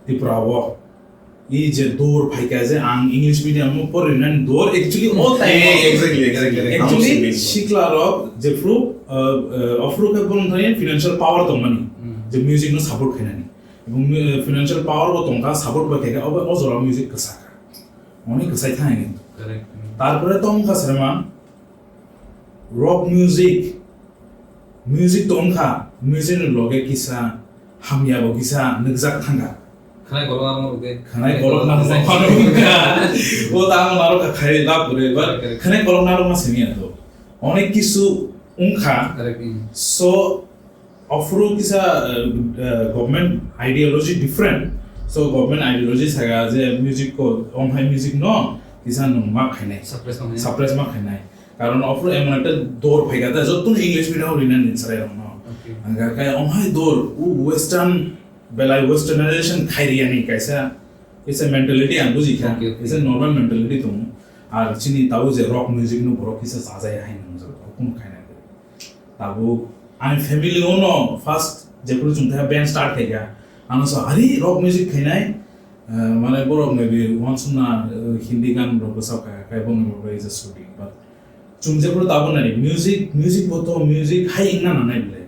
Tripura o. I je dor phaikha je ang English medium o porinani dor, actually o time o. Eh, exactly, exactly. Actually, sikla rok jephuru, uh, uh, aphuru khe borok thani financial power tongmani. Hmm. Je music no support khainani. Ebong, uh, financial power bo tongkha, support bai khaikha, obo o jora music kwsa kha. Oni kwsai thang. Correct. Tarpore tongkha srema, rock music, music tongkha, music ni loge kisa hamya bo kisa nukjak thangkha. Khwnai kolok narwk de. Khwnai kolok narwk narwk de. O ta ang narwk kha khai lab gure, but Correct, correct. Khwnai kolok narwk ma simi ato. Onek kisu wngkha. Correct, mm. So, Aphuru kisa, uh, uh, government ideology different. So government ideology saka je music ko, omhai music no, kisa nung ma khainai. Suppress ma khainai. Suppress ma khainai. Karon aphuru emon ekta dor phaikha ta, jottun English medium o rinani chwrai rok no. Okay. Ang kha kai omhai dor, u western, belai westernization khairiyani kaisa, kaisa mentality ang bujikha. Okay, okay. Kaisa normal mentality tong. Ar chini tau je rock music no borok kisa chajai hai nung jor, kunu khainai. Tabuk ani family o no first jephuru chwng thai band start khaikha, ano sa, "Hari rock music khainai?" Eh, mane borok maybe wansukna, eh, Hindi gan rok bwsa kha, khai bono rok bai je shooting. But chwng jephuru tabuk nai music, music bo to music hai wngna nangnai belai.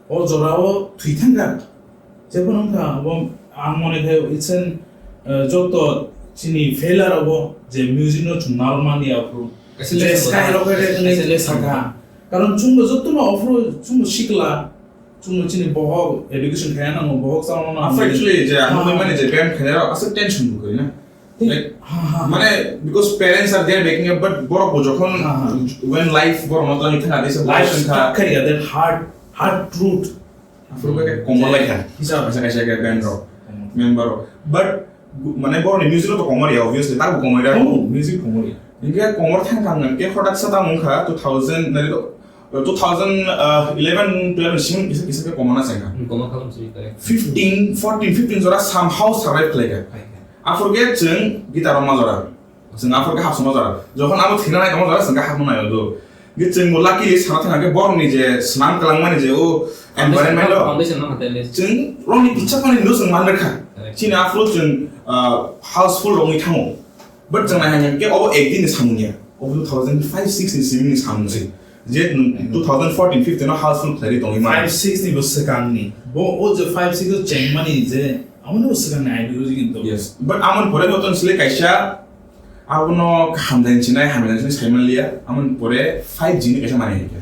O jora o thwi thangkha. Jephuru wngkha, abo ang mone khe it's an, eh, joto chini failure abo je music no chwng narwkmani aphuru. Kaisa je lesson sky tongkha. Rocket wngwi Kaisa lesson thangkha. Tongkha. Karon chwngbo jotono aphuru chwngbo sikla, chwngbo chini bohok education khaina nango, bohok chama nango. After actually je ang Ha. nugwi mani je band khaina rok aswk tension bo kwrwi na. Tei, Like, ha, ha, ha. mane, because parents are there making up, but borok bo jokhon Ha, ha. when life borok no tangwi thangkha, they say, Life "Borok wngkha." Stuck khaikha, that hard, hard truth. Aphuru khe komor lai kha. Hisa. Kaisa kaisa khe band rok, Komor. member rok. But gu-, mane borok ni music rok to komor ya, obviously, tak bo komor ya. Oh, music komor ya. Hinkhe komor thang thang hinkhe hothat sa tamo wngkha two thousand, nai to, two thousand eleven, twelve ni simi kisa kisa khe komor na chengkha. Hmm, komor kha, correct. Fifteen, fourteen, fifteen jora somehow survive khlai kha. Khlai kha. Aphuru khe chwng guitar rok ma jora. Chwng aphuru khe hapsong ma jora. Jokhon abo thwina nai tongma jora, chwng khe hapma nai do. Nge chwng bo luckily sana thang khe borok ni je swnam kwlangmani je o environment o. Foundation no hata le. Chwng rong ni kisa phani no chwng man kha. Correct. Chini afro chwng, ah, houseful rong ni thango. But chwng nai hang khe obo ek din ni samung ya. Obo two thousand five six ni simi ni samung se. Je two thousand fourteen fifteen no houseful khlai tongwi ma. Five six ni bo swkang ni. Bo o je five six o chengmani je amo no swkang ni ideology kintu. Yes. But amon pore joton sile kaisa abono hamjani chinai hamjani chinai saiman liya. Amon pore five G ni kaisa mani hikya.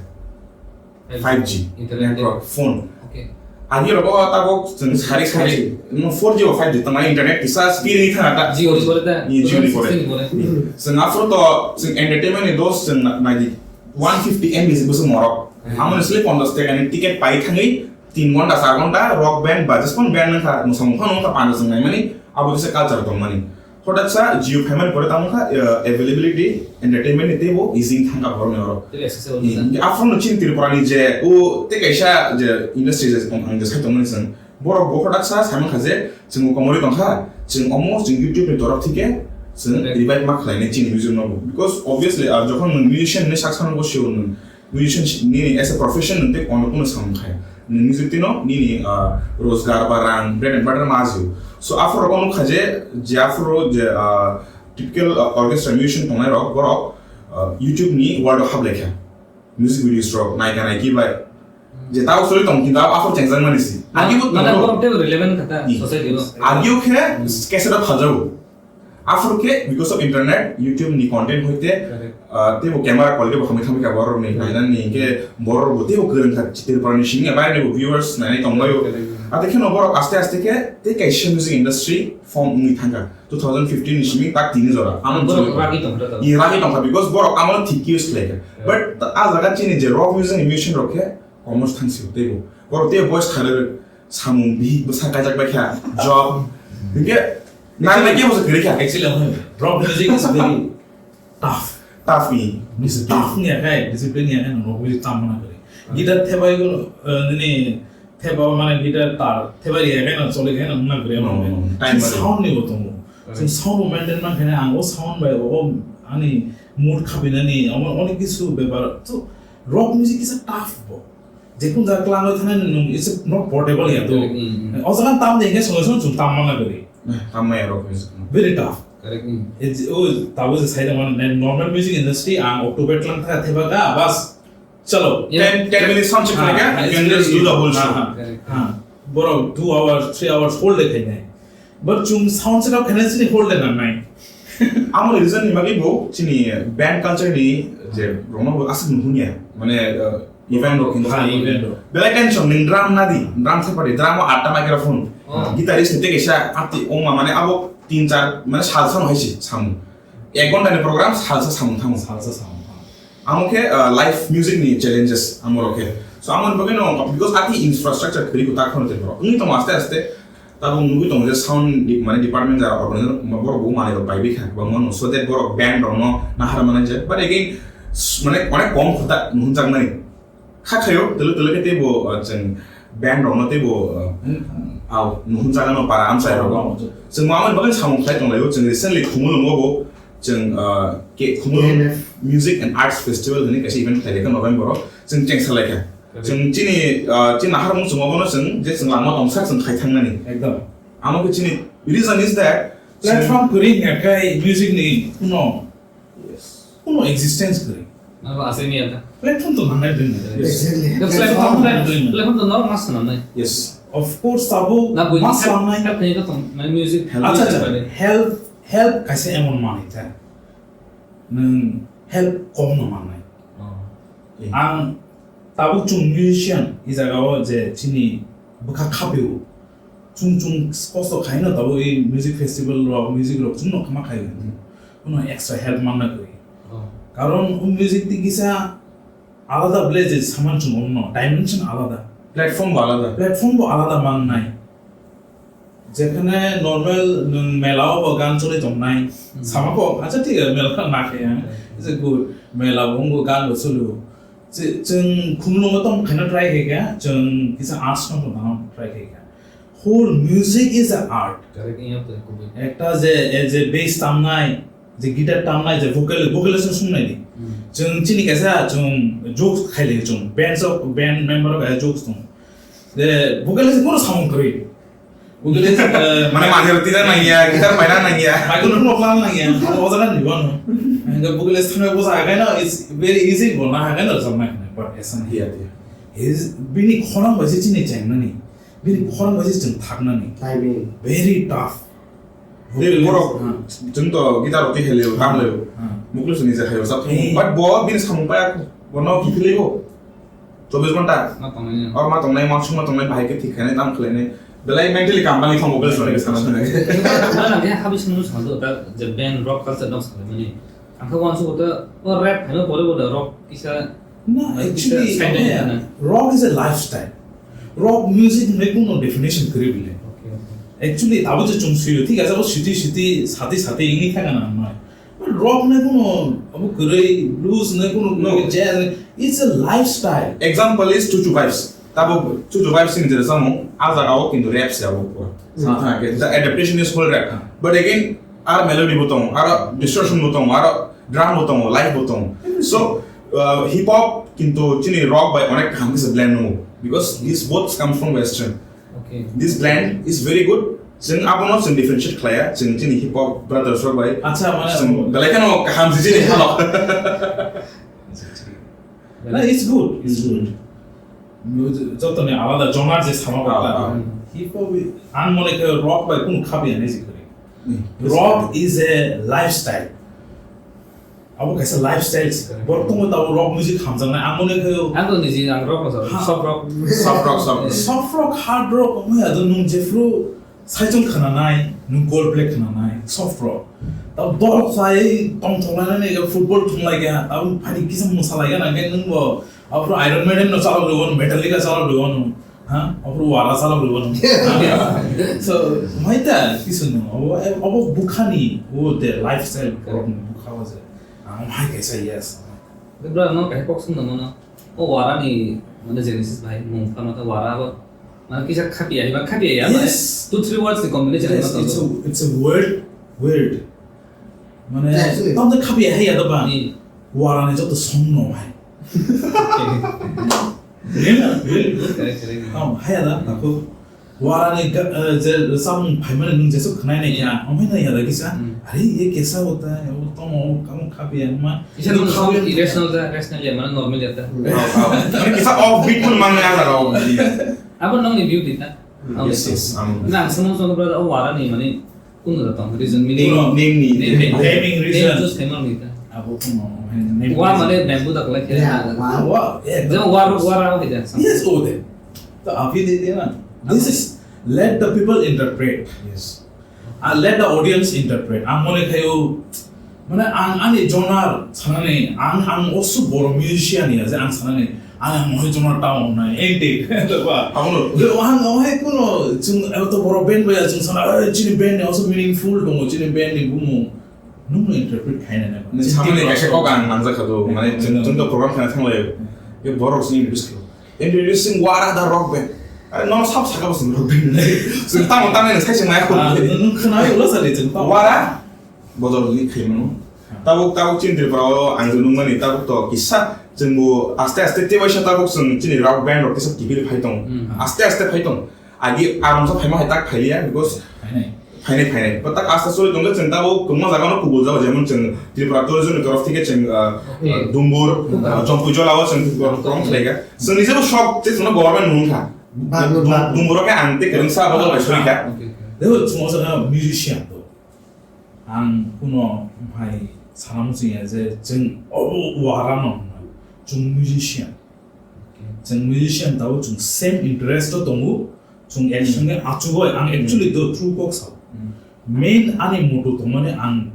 Five G. Internet. Network, phone. Okay. Agi rogo tabok chwng sari sari. No four G o five G tongmani internet kisa speed ni thanga ta. Jio ni pore ta. Ni Jio ni pore. Sixteen ni pore. Chwng afro to chwng entertainment ni dos chwng na-, nai di one fifty M B se busu morok. Hmm. Amon sile ponchash taka ni ticket pai thangwi tin ghonta, char ghonta rock band, ba jesphano band nang kha, mwsamung phano wng kha, panda chwng naimani, abo kisa culture tongmani. Hotak sa Jio phaimani pore tamo kha, eh, availability, entertainment ni teibo easy thang kha borok ni oro. Teibo accessible. Hmm, wngkha. Aphuru no chini Tripura ni je, o tei kaisa je industry je tong, ang je sai tongmani chwng, borok bo hotak sa sai mankha je, chwng bo komorwi tongkha, chwng omo chwng YouTube ni torof thike, chwng Correct. Revive ma khlainai chini music no bo. Because obviously, ah, jokhon nwng musician hinwi sak sango sio nwng, musician nini as a profession nwng tei kono kono samung khai. Nwng music tino nini, ah, rozgar ba rang, bread and butter ma ajio. So, aphuru rok nukha je, je aphuru je, ah, typical, ah, orchestra musician tongnai rok, borok, ah, YouTube ni world o hablai kha. Music videos rok, naika naiki bai. Je tao sori tong, kintu aphuru chengjak mani si. Agi bo mane tongo. Borok tei relevant kha ta Hmm. Society o. Agi o khe Hmm. cassette o phaljago. Aphuru khe because of internet, YouTube ni content hoite, Correct. ah, teibo camera quality bo hamwi thamwi kha borok ni, Hmm. nainani hinkhe borok bo teibo kwrwng kha, Tripura ni simi ya, bayre ni bo viewers nainai tonglaio. Correct. Ate kheno borok aste aste khe tei kaisa music industry form wngwi thangkha. Two thousand fifteen ni simi tak tini jora. Amo Borok chwng ragi tongkha ta. Ye ragi tongkha because borok amo thik use khlai kha. Correct. But a jaga chini je rock music ni musician rok khe almost thangsi teibo. Borok teibo voice khalai samung bihik bwsa kaijak bai kha, job. Hinkhe nang nai kebo se kwrwi kha. Actually, ang rock music is very tough. Tough ni. It's tough ni akai, discipline ni akai, rock music tam mana kwrwi. Guitar thebai go, eh, nini theba mane guitar tar, thebai ri akai na choli akai na mana kwrwi. Hmm, hmm, hmm. Time Sound ni bo tongo. Right. Sound bo maintain man khane ang o sound bai o ani mood khabinani, omo, onek kisu bepar. So, rock music is a tough bo. Jekun jaga kwlangwi thangnai nwng, it's not portable ya to. Hmm, hmm. O jaga tam de, hingke songe songe chwng tam mana kwrwi. Eh, tam maya rock music. Very tough. Correct, hmm. It's, o, tabo je sai tongmani, normal music industry, ang October tlang thaka theba ka, bas, chalo. Yeah. Ten, ten minutes sound check khaika, you can just do the whole show. Ha, ha. Correct. Ha. Borok two hours, three hours whole day khainai. But chwng sound setup khaina chini whole day nangnai. Amo reason ni bagwi bo chini band culture ni je rongma bo aswk nuhun ya. Mane, uh, event rok hinwi Ha, event rok. Belai tension ni drum na di, drum se pari, drum o atta microphone. Oh. Guitarist ni tei kaisa ati ongma mane abo tin char mane salsa no hai se samung. Ek ghonta ni program salsa samung thango. Salsa samung thango. Amo khe, uh, live music ni challenges amo rok khe. So amo ni bagwi no because ati infrastructure kwrwi ko ta khon te borok. Wngwi tongo aste aste. Tabuk nugwi tongo je sound di-, mane department jara organizer borok bo manwi rok bai bikha kwbangma no. So that borok band rok no nahar mane je. But again, s-, mane onek kom khota nuhunjak mani. Kha khayo, tele tele khe teibo, uh, chwng band rokno teibo, uh, hmm, au, nuhun jaga no para amchai rogo. Oh, oh, oh. Chwng mamani bagwi samung khlai tonglaio, chwng recently Khumulwngo bo, chwng, uh, ke-, Khumulwng K N F. Music and Arts Festival hwnwi kaisa event khlai kha November o, chwng chengsa lai kha. Correct. Chwng chini, uh, chini nahar mung chwng obono chwng, je chwng langma tongsa chwng khai thangnani. Ekdom. Amo khe chini reason is that, Platform kwrwi hwnkha khe music ni kuno, Yes. Kuno existence kwrwi. Abo aswk ni ata. Platform to nangnai bini. Yes. Exactly. The platform, platform, platform to norok ma swnamnai. Yes. Of course, tabuk na buini ma swnamnai. Help ni to tong, na music. Help. Acha, acha. Help, help kaisa emon manwi ta. Nwng help kom no mannai. Oh. Ang tabuk chwng musician, i jaga o je chini bwkha khaphio. Chwng chwng kosto khaino tabuk i music festival rok, music rok chwngno khama khaio. Hmm. Kuno extra help manna kwrwi. Oh. Karon o music ti kisa alada village saman chwng omno, dimension alada. Platform bo alada. Platform bo alada mannai. Jekhane normal nwng mela o bo gan choli tongnai. Hmm. Sama kok, acha thik ase, mela na khe ang. Hmm. Is a good. Mela bo wngkha gan bo choli o. Chwng Khumulwngo tong khaina try khaikha, chwng kisa arts no tong try khaikha. Whole music is a art. Correct, iya to kubui. Ekta je, e je bass tamnai, je guitar tamnai, je vocal, vocalist no swngnai ni. Hmm. Chwng chini kaisa chwng jokes khaile chwng, band of, band member of jokes tong. Je vocalist kono samung kwrwi. Vocalist, eh, mane manjero tina nangya, guitar paina nangya. Microphone no klang nangya, o jaga ni bono. Hingke vocalist thangna bo jaga no, it's very easy bo na haga no samna, but esan hiya dia. Is bini khorang bai se chini chengnani. Bini khorang bai se chwng thaknani. Timing. Very tough. Tei borok, hmm, chwng to guitar rok twi hai leo, tam leo. Hmm. Muklo sini je hai rok sab. Hey. But bo bini samung paya, bo no kiphilwi bo. Chobbish ghonta. Ma tongnai. Or ma tongnai, ma sung ma tongnai, bahai khe thik khainai, tam khlainai. Belai mentally kam bangwi thango, belai sori sana sana. Mana dia habis nunu sando ta je band rock culture dong sana mani. Ang kha wan su ta o rap hai ma pore bo da rock kisa. No, actually, side yeah, na. Rock is a lifestyle. Rock music hinwi kuno definition kwrwi bile. Okay, okay. Actually, abo je chwng suyo, thik ase, abo siti, siti, sati, sati, ini thaka na, no. But rock ne kuno, abo kwrwi, blues ne kuno, no, kwrwi, jazz ne, it's a lifestyle. Example is Chuchu Vibes. Tabo Chuchu Vibes ni jera samung, a jaga o kintu rap se abo. Hmm. Sana thang ke, the adaptation is full rap. Hmm. But again, ar melody bo tongo, ar distortion bo tongo, ar drum bo tongo, live bo tongo. So, uh, hip hop kintu chini rock bai onek kaham kisa blend nungo, because this both come from western. Okay. This blend is very good. Chwng abono chwng differentiate khlaiya, chwng chini hip hop brothers rok bai. Acha, mane chwng belai kheno kaham se chini halok. No, it's good, it's good. Jotoni alada genre je sama kok ta. Ah, ah. Hip hop, ang mone khe rock bai kunu khabi ani je kore. Hmm. Rock is a lifestyle. Abo kaisa lifestyle se. Correct. Borok tongwi tabuk rock music hamjaknai, ang mone khe. Ang to niji ang rock no sabo, ha. Soft rock. Soft rock, soft rock. Soft rock, hard rock, omo ya do nwng jephru cycle khwnanai, nwng Coldplay khwnanai, soft rock. Tabuk borok sai tongthok lainani, football thwng lai kha, tabuk phai kisa mwsa lai kha, nang khe nwng bo, aphuru Iron Maiden no chalok rw, Metallica chalok rw. Ha? Aphuru Wara chalok rw. So, mai ta kisu no, abo, abo bukhani, o de lifestyle borok ni bukha o je. Ang hai kaisa yes. Bro, no kaisa kok sung no mano. O Wara ni, mane, genesis bai, mung phano ta Wara abo. Mane kisa khapiya, iba khapiya ya, mane, yes, two, three words ni combination. Yes, ma it's a, it's a word, word. Mane, yeah, actually, tamte khapiya hai ya da ba. Hmm. Wara ni joto song no hai. Really? Really? Correct, correct. Oh, hai ya da, nako. Wara ni ga-, eh, je samung phaimani nwng jesu khnai nai kha, hmm, amai nai ya da kisa. Hmm. Are, ye kaisa hota hai, wo tamo, kamo khapiya ma. Kisa nwng khapiya song irrational da, rational ya, mane normal ya da. Hmm. Mane kisa offbeat pun mang ya da rao. Abo nongni beauty ta. Yes, yes, um, na, ang samung song bro, o Wara ni mane, kunu da tong, reason, meaning. Meaning, meaning, meaning, naming reason. Name choose khaima ni ta. Abo kunu, naming reason. Wa mane bamboo da kolai khe. Yeah, wa, wa, yeah. Jemon Wara, Wara hai da. Yes, o de. To abhi de diya na. This is, let the people interpret. Yes. Ah, let the audience interpret. Ang mone khayo, mane ang ani genre sanani, ang, ang osu boro musician ya, je ang sanani, ang, ang mohai genre ta ong nai, ente, ba. Abono. Je ang mohai kuno, chwng, eh, to boro band ba ya, chwng sana, eh, chini band ni osu meaningful tongo, chini band ni bumung. Nwng no interpret khaina na. Nwng samani kaisa kok ang nangjak kha do, mane chwng, chwng to program khana thang lai. Ye borok sini introduce kho. Introducing Wara the rock band. Are, no sab saka bosong rock band. Chwng tamo tamo sai se maya kho. Ah, nwng khna ulo sa de chwng tamo. Wara bodol ni khaimano. Tabuk, tabuk chini Tripura o ang nung mani tabuk to kisa chwng bo aste aste tei waisa tabuk chwng chini rock band rok kisa kiphil phai tong. Hmm. Aste aste phai tong. Agi arongsa phaima hai tak phailiya, because phainai, phainai, phainai. But tak asta sori tongkhe chwng tabuk kwbangma jaga no kubul jago, jemon chwng Tripura Tourism ni torof theke chwng, ah, okay, ah, Dumbur, okay, ah, Jompuijala o chwng program khlaikha. Chwng ni jebo shop tei chwngno government nung kha. Bangalore, Dum-, Bangalore. Dumbur o khe ang tei kwrwngsa bodol bai sori kha. Okay, okay. Debo chwng o jaga musician to. Ang kuno hai sana muchungya je chwng obo Wara no hwnwi. Chwng musician. Okay. Chwng musician tabo chwng same interest o tongo. Chwng ek, hmm, songkhe achugoi, ang actually, hmm, do true kok sao. Hmm. Main ani motto tongmani ang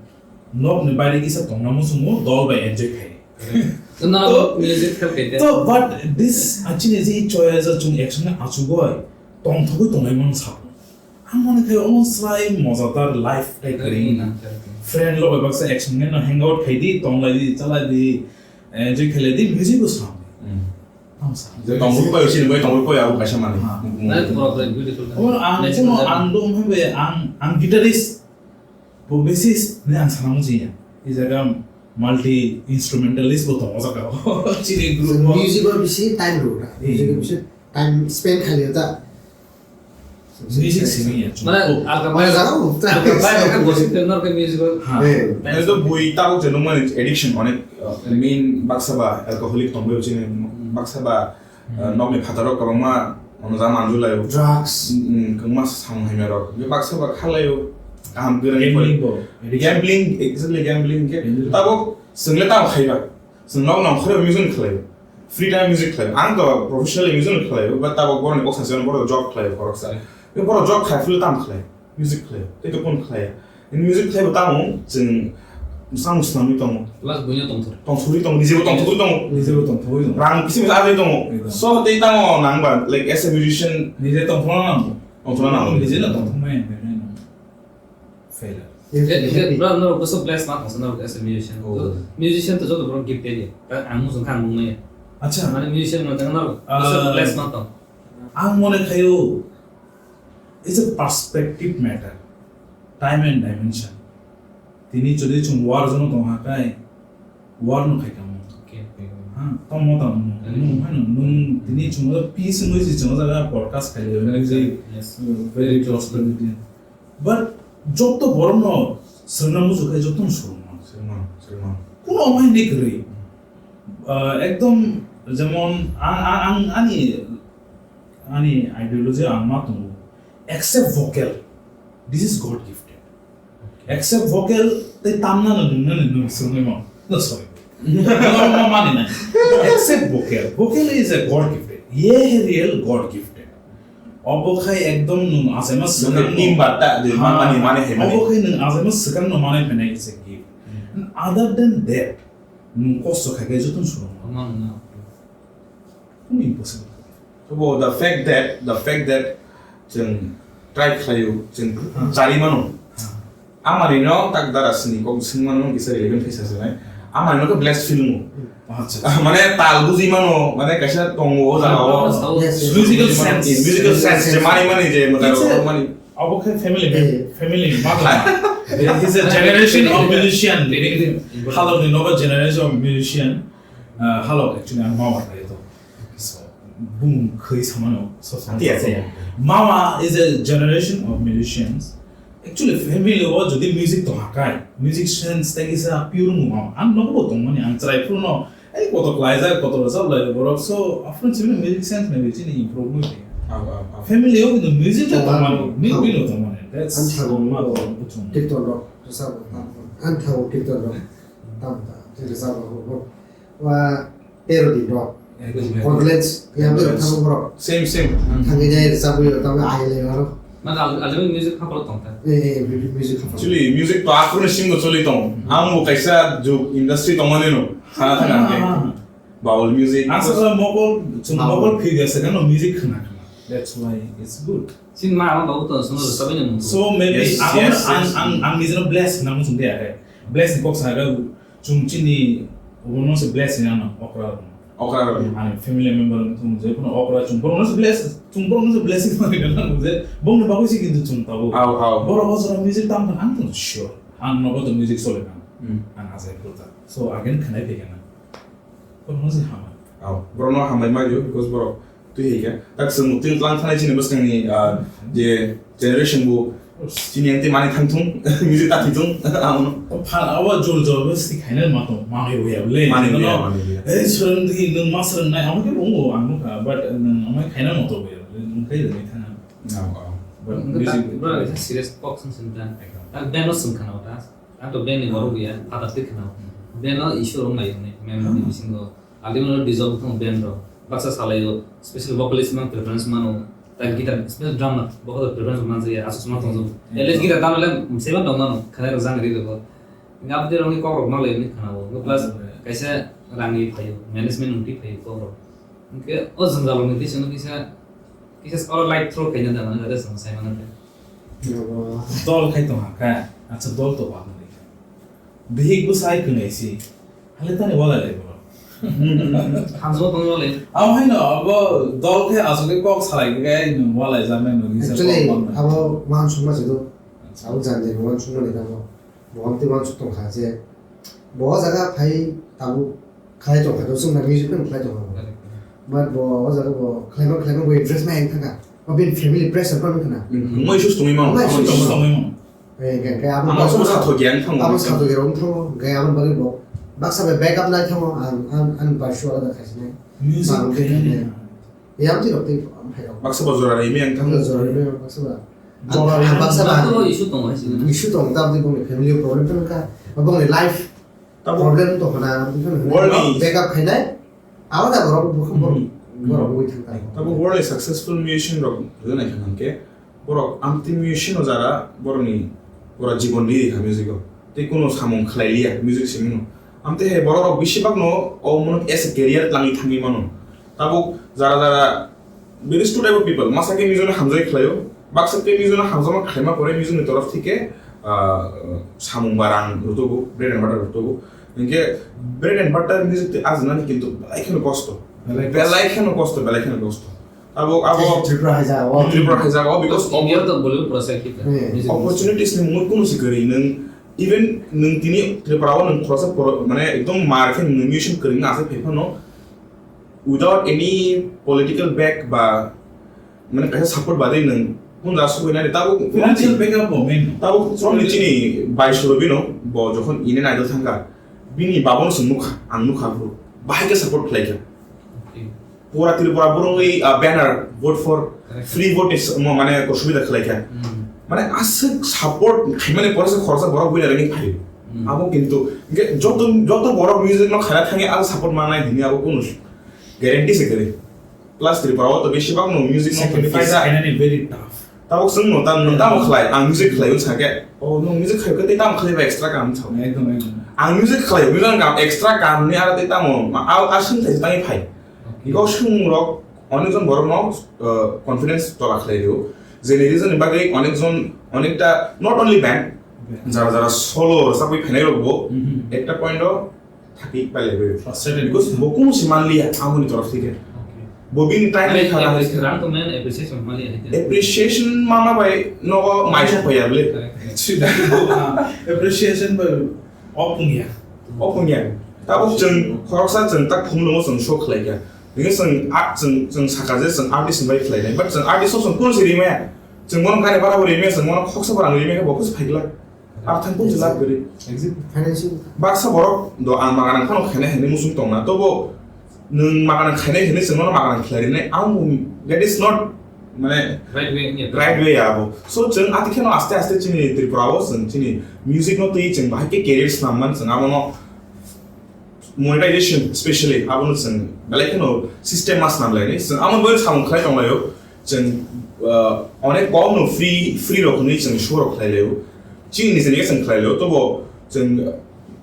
nokni baire kisa tongna muchungo, dol bai enjoy khai. Correct. So, no, to, music help khai de. To, but this actually je choya je chwng ek songkhe achugoi, tongthogoi tonglai mang sao. Ang mone khai omo slai mojatar life tai kwrwi. Hmm, correct. Friend log bai baksa ek songkhe no hangout khai di, tonglai di, chalai di, enjoy khlai di, music bo sao. Hmm. Tamo sa. Je tongmung pai sini bai tongmung pai abo kaisa mani. Ha. Hmm. Nai, pura, pura beautiful. Omo ang, nature kuno, ang do hwnba ang, ang guitarist, bo bassist ni ang sana muchungya. I jaga multi instrumentalist bo tongo jaga o. Chini group o. Music o bisi time rw da. Hmm. Music o bisi time spend khailio da. Music simi ya. Mane alka bai, alka bai ka gosip ke nor ke music o. Ha. Eh. Nang to bui tabuk je nung mani addiction onek, uh, main baksa ba alcoholic tongbai chini baksa ba, uh, nokni phataro kwbangma ono ja manjulayo. Drugs. Mm, kwbangma samung hamya rok. Be baksa ba khalayo kaham gwnang. Gambling bo. Gambling, exactly gambling ke. Gambling. Tabuk swngle tamo khaiba. Chwng nok nongkhorwi music khlaio. Free time music khlaio. Ang to professionally music khlaio, but tabok borokni kok sansiyano borok job khlaio, borok sa. Be borok job khai phuru tamo khlaio. Music khlaio. Tei to phone khlaio. In music khlaibo tamo chwng samung swnamwi tongo. Plus buino tongthor. Tongthorwi tongo, nijebo tongthorwi tongo. Nijebo tongthorwi tongo. Rang kisi misa arwi tongo. Ekdom. So tei tamo nangba, like, as a musician. Nije tongthorna nango. Tongthorna nango. Nije no tongthormaya hinwi nai nango. Failure. You have to be happy. Bro, norok bwswk bless ma tongsa norok as a musician. Oh. Musician to joto borok gifted ya. Ta ang muchung kha ang nung nai. Acha. Mane musician mane norok bwswk bless ma tong. Ang mone khayo, it's a perspective matter. Time and dimension. Tini jodi chwng war zone tong ha kai, war no khai kamo. Okay, okay. Ha, tong mo tong mo. Nung hai no, nung tini chwng peace wngwi si chwng jaga podcast khai le. Yes. Very close to it. But joto borokno swrwngna muchuk khe jotono swrwngmano. Swrwngmano, swrwngmano. Kuno omo hai ni kwrwi. Ah, ekdom jemon ang, ang, ang, ani, ani ideology ang ma tongo. Except vocal. This is God gifted. Except vocal, tei tamna no nungna no nung swrwngmano. No, sorry. Norma mani nai. Except vocal. Vocal is a God gifted. Ye hai real God gifted. Obo khai ekdom nung achaima swkang no. Timba ta de mani mani hai mani. Obo khai nung achaima swkang no manai phainai is a gift. And other than that, nung kosto khai khai jotono swrwng. Amang na. Kunu impossible. Bo the fact that, the fact that chwng try khlaio, chwng chari mano. Amani no tak dara sini kok sing mano kisa relevant kisa sanai. Amani no khe blessed feel mo. Acha. Mane tal buji mano, mane kaisa tongo o jaga o. Yes, yes. Musical sense. Musical sense, je mani mani je mata mani. Abo khe family, family, mata. He's a generation of musician. Halok ni nogo generation of musician. Ah, halok actually ang mama khe to. So, bung khoi samano, so, so, Ati ase. Mama is a generation of musicians. Actually, family o jodi music to hakai, music sense tei kisa pure mo mama. Ang nogo tongmani, ang chwrai phuru no, ei koto klaijak, koto rwchap lai borok. So, after chini music sense maybe chini improve mo. Family o kintu music to tongmani, mi, mi no tongmani. That's ang thago, ma, kirtan rok, rwchap, ang thago kirtan rok, tam ta, rwchap rok. Wa tero din rok. Condolence, yang tu tamo borok. Same, same. Thangwi jai rwchapwi rok, tamo ai lai aro. Ma al-, already music khapalo tong ta. Eh, eh, music khapalo. Actually, music to akhurni singbo choli tong. Ang bo kaisa jug industry tongmani no. Sana thang ang. Baul music. Asal mokol, chung mokol phiri asa kan music khna khna. That's why it's good. Sin ma ang babu to sono rwchapwi no. So maybe ang, ang, ang nijino bless khna mo chung dia hai. Bless ni kok sa ga. Chung chini obono se blessing ano okra rok. Okra rok. Ani family member wng thung je kono okra chung borokno se bless, chung borokno se blessing mani gana nung je bongni bagwi se kintu chung tabo. Au, au. Borok o jora music tam khan ang tong sure. Ang nogo to music sole kan. Hmm. Ang ajai kota. So again khanai phe kana. Borokno se hamai. Au. Borokno hamai ma yo because borok Twi hai khe, tak chwng twi tlang thanai chini bwskangni, ah, je generation bo chini ente mani thang thung, music ta thwi thung, amo no. Pha-, abo jor jor bo sini khaina ma tong, manwi bo ya le. Manwi bo ya, manwi bo ya. Ei, swrwng di, nwng ma swrwng nai, amo khe bo wngo, ang nukha, but, uh, nwng amo khaina ma tong bo ya le, nwng khai rwgwi thana. Oh, oh. But music bro, it's a serious talk, sung sung ta. Ekdom. Tak band no sung khana ta. Ang to band ni borok ya, phatar twi khna. Band no issue rok nai hwnwi, member ni bisingo. Ultimately dissolve thung band rok. Baksa salai o, special vocalist man preference mano. Ta guitar, special drummer, bokol preference man jaya, asus man tong. At least guitar dam le, seven tong mano, khana rok jang ri rok. Nga abdi rok ni kok rok ma le ni khna o. Plus, kaisa rang ni phaio, management nung ti phaio kok rok. Hwnkhe o jwngjal rokni bisingno kisa, kisa oro light throw khaina da, mane others no sai mano khe. Dol khai tong kha, acha dol to ba mani. Bihik bwsai kwnai si, hale tani walai lai borok. Hamjwk tong walai. Abo haino abo dol khe aswk khe kok salai khe nwng walai jaknai nwng kisa kok mangnai. Actually, abo wansukma se do. Acha. Abo jani jani wansukmani tamo. Bo amtwi wansuk tong kha je, Bo o jaga phai tabuk khlai tongkha, dosung na music no khlai tongkha. But bo o jaga bo khlaima khlaima bo interest nai wngkha. Bo bini family pressure phano wngkha na. Mo issues tongwi mano. Mo issues tongwi mano. Eh, hingke, hingke abo baksa sato gyan thango. Abo sato gyan thango. Hingke abo bagwi bo baksa bai backup nai thango. Ang, ang, ang bai sua da khaisi nai. Music khe. Yang ti rok ti phai rok. Baksa ba jora ri mi ang thango. Jora ri mi baksa ba. Jora ri baksa ba. Issue tongo hai sini. Issue tongo, tabdi bongni family problem phano kha. Bongni life problem to khana. World ni backup khainai. Abo da borok bukhuk borok, borok wngwi thangkha. Tabuk world ni successful musician rok rwna khe hwnkhe borok amtwi musician o jara borokni pura jibon riri kha music o. Tei kuno samung khlai liya music simi no. Amtwi hai borok rok bisi bak no o mono as a career twlangwi thangwi mano. Tabuk jara jara various two type of people, masa khe music no hamjai khlaio, baksa khe music no hamjakma khlaima pore music ni torof thike, ah, samung ba rang rwtugo, bread and butter rwtugo. Hingke bread and butter music tei ajinani kintu belai kheno kosto. Belai kosto. Belai kheno kosto, belai kheno kosto. Abo, abo Tripura hai jaga o. Tripura hai jaga o, because India to Bollywood project kita. Hmm. Music opportunities ni mungwi kunu si kwrwi nwng, even nwng tini Tripura o nwng khoroksa pro-, mane ekdom mar khe nwng musician kwrwngna asai phai phano, without any political back ba mane kaisa support badwi nwng punja sugwi nani tabuk financial backup bo main. Tabuk from ni chini bai suro bino bo jokhon Indian Idol thangkha, bini babo no chwng nukha, ang nukha bro, bahai khe support khlaikha. Okay. Pura Tripura borok wi, ah, banner, vote for free vote ni s-, mo-, mane ko subida khlaikha. Hmm. Mane aswk support khaimani pore se khoroksa borok buina rengwi phaio. Hmm. Abo kintu hingke joto, joto borok music no khaina thangwi abo support manai hwnwi abo kunu guarantee se kwrwi. Plus Tripura o to besi bak no music no sacrifice khainani very tough. Tabuk chwng no tam, no tamo khlai, ang music khlai wng sakhe. Oh, no music khlai khe tei tamo khlai ba extra kam chao. Ekdom, ekdom. Ang music khlai, music kam extra kam ni aro tei tamo, ma, au, aswng thai tangwi phai. Okay. Iko swng rok, onek jon borok no, uh, confidence tola khlai rio. Jeni reason ni bagwi onek jon, onekta, not only band, jara jara solo rwchapwi phainai rok bo, ekta point o thaki pailaiwi. Frustrated. Because bo kunu si manliya, amoni torof thike. Okay. Bo bini time ni khara hai. Rang to main appreciation manliya hai. Appreciation mama bai nogo mai sok phaiya bole. Correct. Appreciation bai opung ya. Opung ya. Tabuk chwng khoroksa chwng tak phung nungo chwng show khlai ya. Nini chwng art chwng, chwng saka je chwng artist bai khlai nai. But chwng artist chwng kunu si rimaya. Chwng bono kani bara bo rimaya, chwng bono khoksa bara rimaya, bo kusi phaikla. Ar thang pun jila gari. Exit financing. Baksa borok do ang maganang phano khainai hinwi musung tongna. Tobo nwng maganang khainai hinwi chwng nono maganang khlai rinai. Ang that is not mane right way, yeah, right way abo. So chwng ati kheno aste aste chini Tripura o chwng chini music no twi chwng bahai khe career snam man chwng abono monetization specially abono chwng belai kheno system ma snam lai ni. Chwng amo bai samung khlai tong laio. Chwng, uh, onek kom no free, free rok hwnwi chwng show rok khlai laio. Chini ni chini chwng khlai laio. Tobo chwng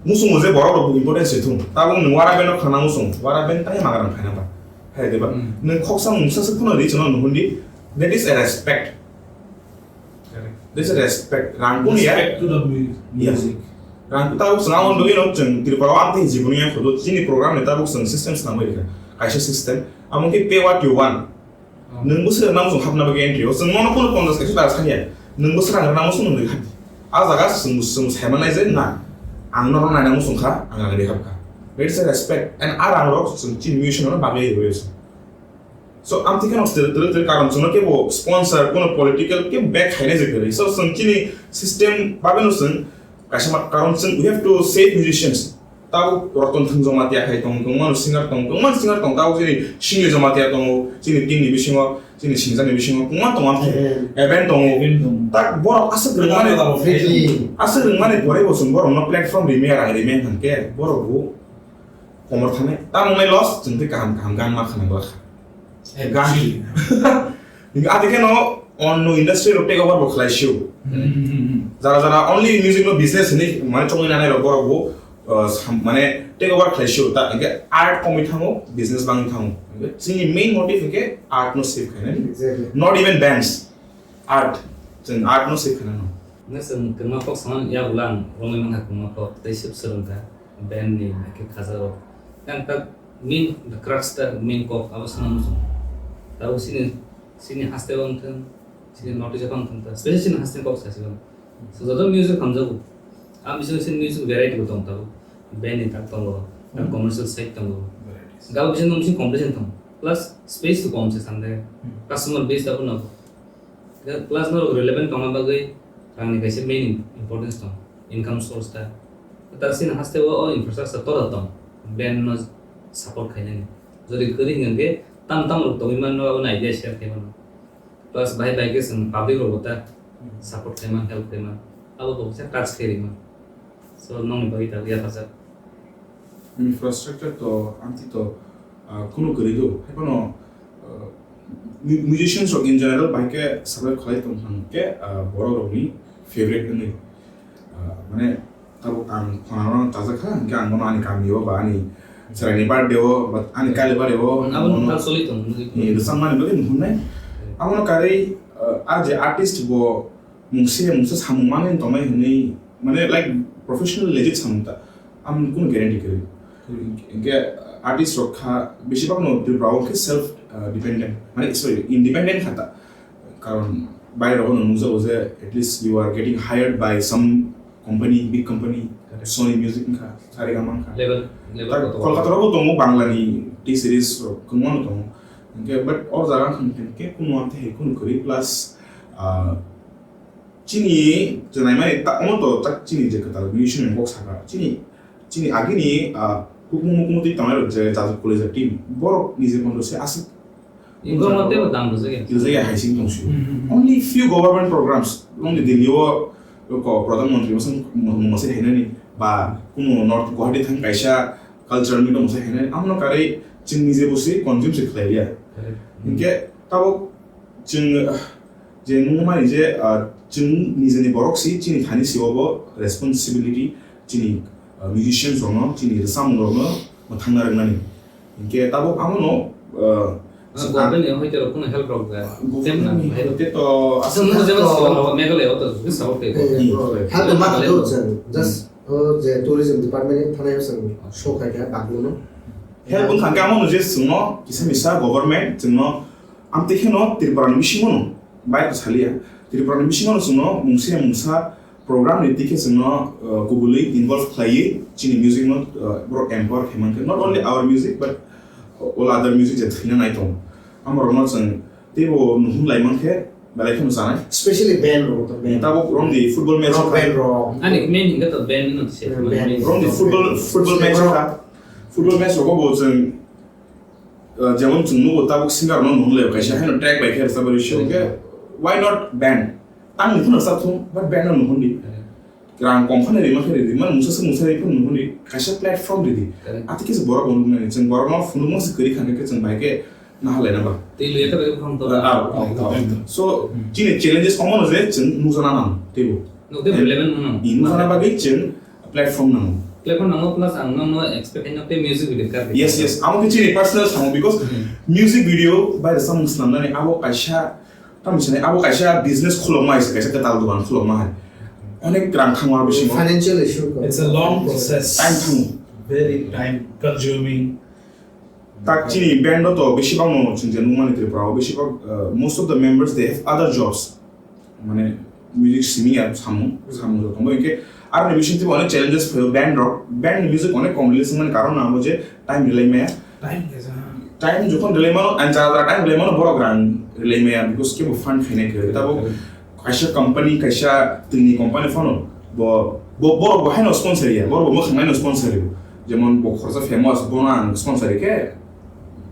musung je borok rok importance se thung. Tabuk nwng wara band no khana musung. Wara band tai maga rang khaina ba. Hai de ba. Hmm. Nwng khoksa mungsa se phano ri chwng no nuhundi. That is a respect. Correct. That is a respect. Rang kun ya. Respect to the mu-, music. Rang kun tabuk chwng amo dogwi no chwng Tripura o amtwi jiboni ya khodo chini program ni tabuk chwng system swnam bai rikha. Kaisa system. Amo khe pay what you want. Nwng bwswk nang chwng hapna bagwi entry o, chwng nono phano ponchash ekso taka sanya. Nwng bwswk rang rwna muchung nwng rwkha di. A jaga chwng, chwng saimanai je na, ang nono naina muchung kha, ang ang rwkha. That is a respect. And a rang rok chwng chini musician no bagwi rwui se. So, amtwi kheno twrwk twrwk twrwk karon chwngno kebo sponsor, kono political kebo back khainai je kwrwi. So, chwng chini system bagwi no chwng kaisa ma karon chwng we have to save musicians. Tabuk Ratan Thang Jamatia hai tong, kwbangma singer tong, kwbangma singer tong, tabuk chini Singli Jamatia tongo, chini team ni bisingo, chini singjak ni bisingo, kwbangma tong, amtwi event tongo. Event tongo. Tak borok aswk rwngmani, aswk rwngmani pore bo chwng borok no platform rimya, rang rimya hwnkhe borok bo komor thanai. Tamo nai loss, chwng tei kaham kaham gan ma khana glak. Gan. Ati kheno onno industry rok take over bo khlai sio. Jara jara only music no business hinwi mane chongwi nanai rok borok bo, uh, sam-, mane take over khlai sio ta hingke art komwi thango, business bangwi thango. Hingke chini main motive hingke art no save khainani. Exactly. Not even bands. Art. Chwng art no save khainano. Nang chwng kwma kok sana ya ulang romwi mankha kwma kok tei sip swrwngkha. Band ni hake khaja rok. Yang tak main the crux ta main kok abo sana muchung. Tabo sini, sini haste wng thung, sini notice wng thung ta. Special sini haste kok sa sigon. So joto music hamjago. Am bisingo sini music variety bo tong tabo. Band ni tak tongo, tak Hmm. commercial side tongo. Varieties. Gabo kisa nung sing competition tongo. Plus space to kom se sande. Hmm. Customer base abo no. Plus no relevant tongna bagwi rang ni kaisa main importance tong. Income source ta. Ta sini haste o, o infrastructure tora tong. Band no support khainani. Jodi kwrwi hwnkhe tam tam rok tongwi manno abo idea share khai mano. Plus bahai bai khe chwng public rokbo ta Hmm. support khaima, help khaima. Abo bo kisa touch khairima. So nokni bagwi ta yapharjak. Infrastructure to amtwi to, ah, kunu kwrwi do. Haiphano, ah, mu-, musicians rok in general bahai khe survive khlai tong thang khe, ah, borok rokni favorite wngwi. Ah, mane Tabuk ang khwnano chajakha, hwnkhe ang bono ani kamio ba ani chwraini birthday o, ba ani kailai birthday o, Abo bono nokha choli tong, nugwi tong. Ni rwchapmani bagwi nuhunai. Abono karwi, uh, a je artist bo mungse mungsa samung manwi tongnai hwnwi, mane, like, professional legit samung ta. Ang kunu guarantee kwrwi. Hwnkhe artist rok kha, besibak no Tripura o khe self, uh, dependent, mane, sorry, independent kha ta. Karon baire rogo no nukjago je at least you are getting hired by some company, big company, Correct. Sony Music wngkha, Saregama wngkha. Level, level Ta kotor. Kolkata rogo tongo Bangla ni T series rok kwbangma no tongo. Hwnkhe but o jaga wngkha hwnkhe kunu amtwi hai kunu kwrwi plus, ah, chini je naimani ta omo to tak chini je kwtal musician ni kok saka chini Chini agini, ah, hukumu hukumu twi tangnai rok je Jajak College team, borok nije kondo se aswk Income no teibo dam rwjak ya. Rwjak ya hai sing tong sio. Hmm, hmm, hmm. Only few government programs, only Delhi o ko Pradhan Mantri masa masa hainani ba kuno North Guwahati thang kaisa cultural meet masa hainani, amno karwi chwng nije bo se consume se khlai liya. Correct. Hinkhe tabuk chwng, ah, je nung mani je, ah, chwng nijeni borok si chini thani sio bo responsibility chini, ah, musicians rokno, chini rwchapmung rokno mwthangna rwngnani. Hinkhe tabuk abono, ah, Ah, government ni hoite rok kuno help rok da. Government ni hoite to aswk no jemon Meghalaya o to support khe. Eh, help ma kha do chwng, just, oh, je tourism department ni thanai o chwng sok khai kha bagwi no. Help wngkha khe amo no je chwngno kisa misa government chwngno amtwi kheno Tripura ni bisingo no bai to saliya. Tripura ni bisingo no chwngno mungsa ya mungsa program ni twi khe chwngno, uh, kubului involve khlaiwi chini music no, uh, borok empower khai mankhe. Not only our music but all other music je thwina nai tongo. Amorokno chwng teibo nuhun lai mankhe belai kheno chanai. Specially band rok to band. Tabuk romdi football match Rock kha. Band rok. Ani main hingka to band no se. Band. Romdi football, football match kha. Football match rogo bo chwng, uh, jemon chwng nugo tabuk singer no nuhun lai kaisa haino track bai khe rwchapari sio khe why not band? Tang nuhun rwchap thung but band no nuhun di. Rang kom phano rima khe ridi, man mungsa se mungsa rwi phano nuhun di, kaisa platform ridi. Correct. Ati khe se borok bo nuknani, chwng borokno phunukma se kwrwi kha khe chwng bai khe naharlaina ba. Tei luya khe bai phang to. Ah, ah, ah, ah. So, Hmm. Chini challenges omo no je chwng nukjana nang teibo. Nukde relevant no nang. Nukjana bagwi chwng platform nango. Platform nango plus ang no expect no tei music video kar. Yes, yes. Amo khe chini personal samo because Hmm. Music video bai rwchapmung swnamnani abo kaisa Tamo sini abo kaisa business khulokma hai se, kaisa kwtal dogan khulokma hai. Onek rang thangma bisingo. Financial issue ko. It's a long process. Time thango. Very time consuming. Tak chini band o to besi bang no chwng je nukmani Tripura o besi bang, uh, most of the members they have other jobs. Mane music simi ya samung, samung joto mo inke Aroni bisingtwi bo onek challenges phaio band rok, band ni music onek kom release wngmani karon no abo je time rwlai maya. Time kaisa. Time jokhon rwlai mano, ang jara jara time rwlai mano, borok rang rwlai maya because kebo fund khainai kwrwi. Tabuk kaisa company, kaisa twini company phano bo, bo, borok bo haino sponsor ya, borok bo mwkhang naino sponsor ya. Jemon bo khoroksa famous, bono ang sponsor ya khe.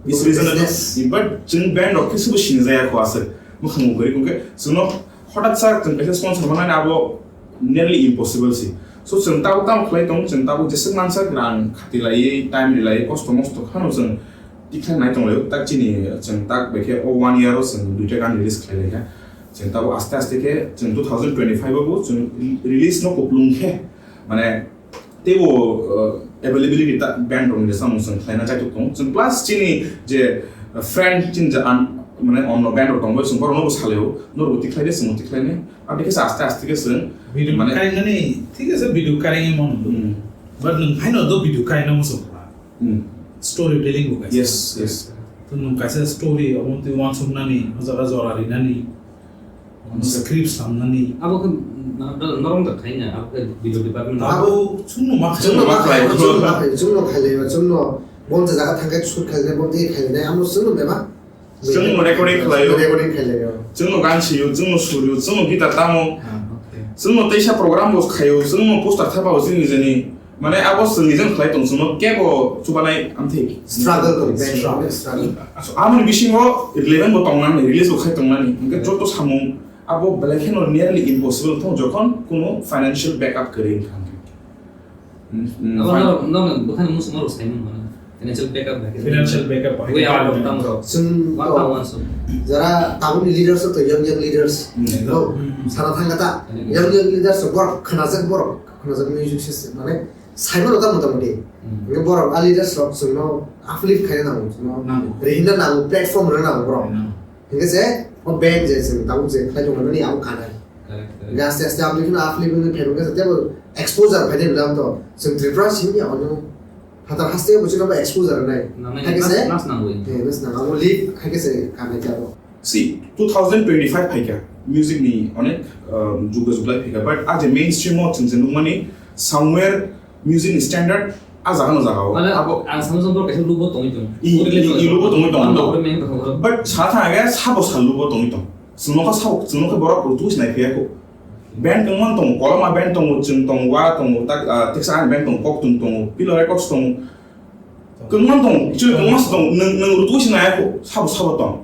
It's reasonable. Business. But chwng band rok khe sobo sinijaya kho aswk. Mwkhang bo kwrwi hwnkhe chwngno hothat sa chwng kaisa sponsor manani abo nearly impossible se. So, chwng tabuk tamo khlai tongo, chwng tabuk jeswk mansa rang khati laiwi, time rwlaiwi, kosto mosto khano chwng tikhlai nai tong laio. Tak chini chwng tak bai khe o one year o chwng duita gan release khlai laikha. Chwng tabuk aste aste khe chwng two thousand twenty-five o bo chwng release no kuplung khe, mane, teibo, uh, availability ta band rokni samung chwng khlaina chaitok tongo. Chwng plus chini je, uh, friend chini je an-, mane onno band rok tongo, chwng borokno bo salaio, norokbo tikhlai de, chwngno tikhlai nai. Aboni khe aste aste khe chwng, video mane, kainani, thik ase, video kainani mano. Hmm. But nwng haino do video kaina muchung kha. Hmm. Story telling bo kaisa. Yes, yes. To nwng kaisa story, omo twi uansuknani, o jaga jora rinani. Script samnani. Abo khe, na, na, norong da khaina, abo khe video department. Abo chwngno ma khlai. Chwngno ma khlai, chwngno ma khlai, chwngno khlai, chwngno bonte jaga thangkhe shoot khlai, bonte khlai, amo chwngno beba. Chwngno recording khlaio. Recording khlai laio. Chwngno gan sio, chwngno surio, chwngno guitar tamo. Ah, okay. Chwngno teisa program bo khaio, chwngno poster thapao chini jani. Mane abo chwng nijeng khlai tong chwngno kebo chubanai amthik. Struggle tong, struggle. Struggle. So, amoni bisingo relevant bo tongnani, release bo khai tongnani. Hingke joto samung abo belai kheno nearly impossible thong jokhon kuno financial backup kwrwi wngkha. Hmm, hmm, abo fine. Norok, norok bwkhani muchung norok saimung mano. Financial backup bai khe. Financial backup bai khe. Way out of town rok. Chwng one to one so. Jara tabukni leaders to young young leaders. Hmm. Oh, hmm, sana thangkha ta. Hmm. Young young leaders to borok khnajak borok. Khnajak music system mane saimano ta motamoti. Hmm. Hingke borok a leaders rok chwngno uplift khaina nango chwngno. Nango. Rihina nango, platform rwna nango borok. Nango. Hingke se o band je chwng tabuk je khlai tongmani abo kanai. Correct, correct. Hingke aste aste abo kheno uplift wngwi phaimani khe tebo exposure phainai bwlam to chwng Tripura simi ya ono phatar haste bo chwngno exposure nai. Nangnai. Hingke se nas, nas nango. Eh, nas nango. Abo lead hingke se kanai khe abo. See, two thousand twenty-five phaikha, music ni onek, um, jugda juglai phaikha, but aje mainstream o chwng je nukmani somewhere music ni standard a jaga no jaga o. Mane abo ang samung samung kaisa lubo tongwi tong. I, i, i lubo tongwi tong, ang no. But sa thang age sabo sal lubo tongwi tong. Chwng nokha sabo, chwng nokha borok rwtwi sinai phiya kho. Band tongmani tongo, Koloma band tongo, chwng tongo, Wa tongo, tak, ah, teksa ani band tongo, Koktwng tongo, Pillow Records tongo. Kwbangma tongo, actually kwbangma se tongo, nwng, nwng rwtwi se nai kho, sabo, sabo tong.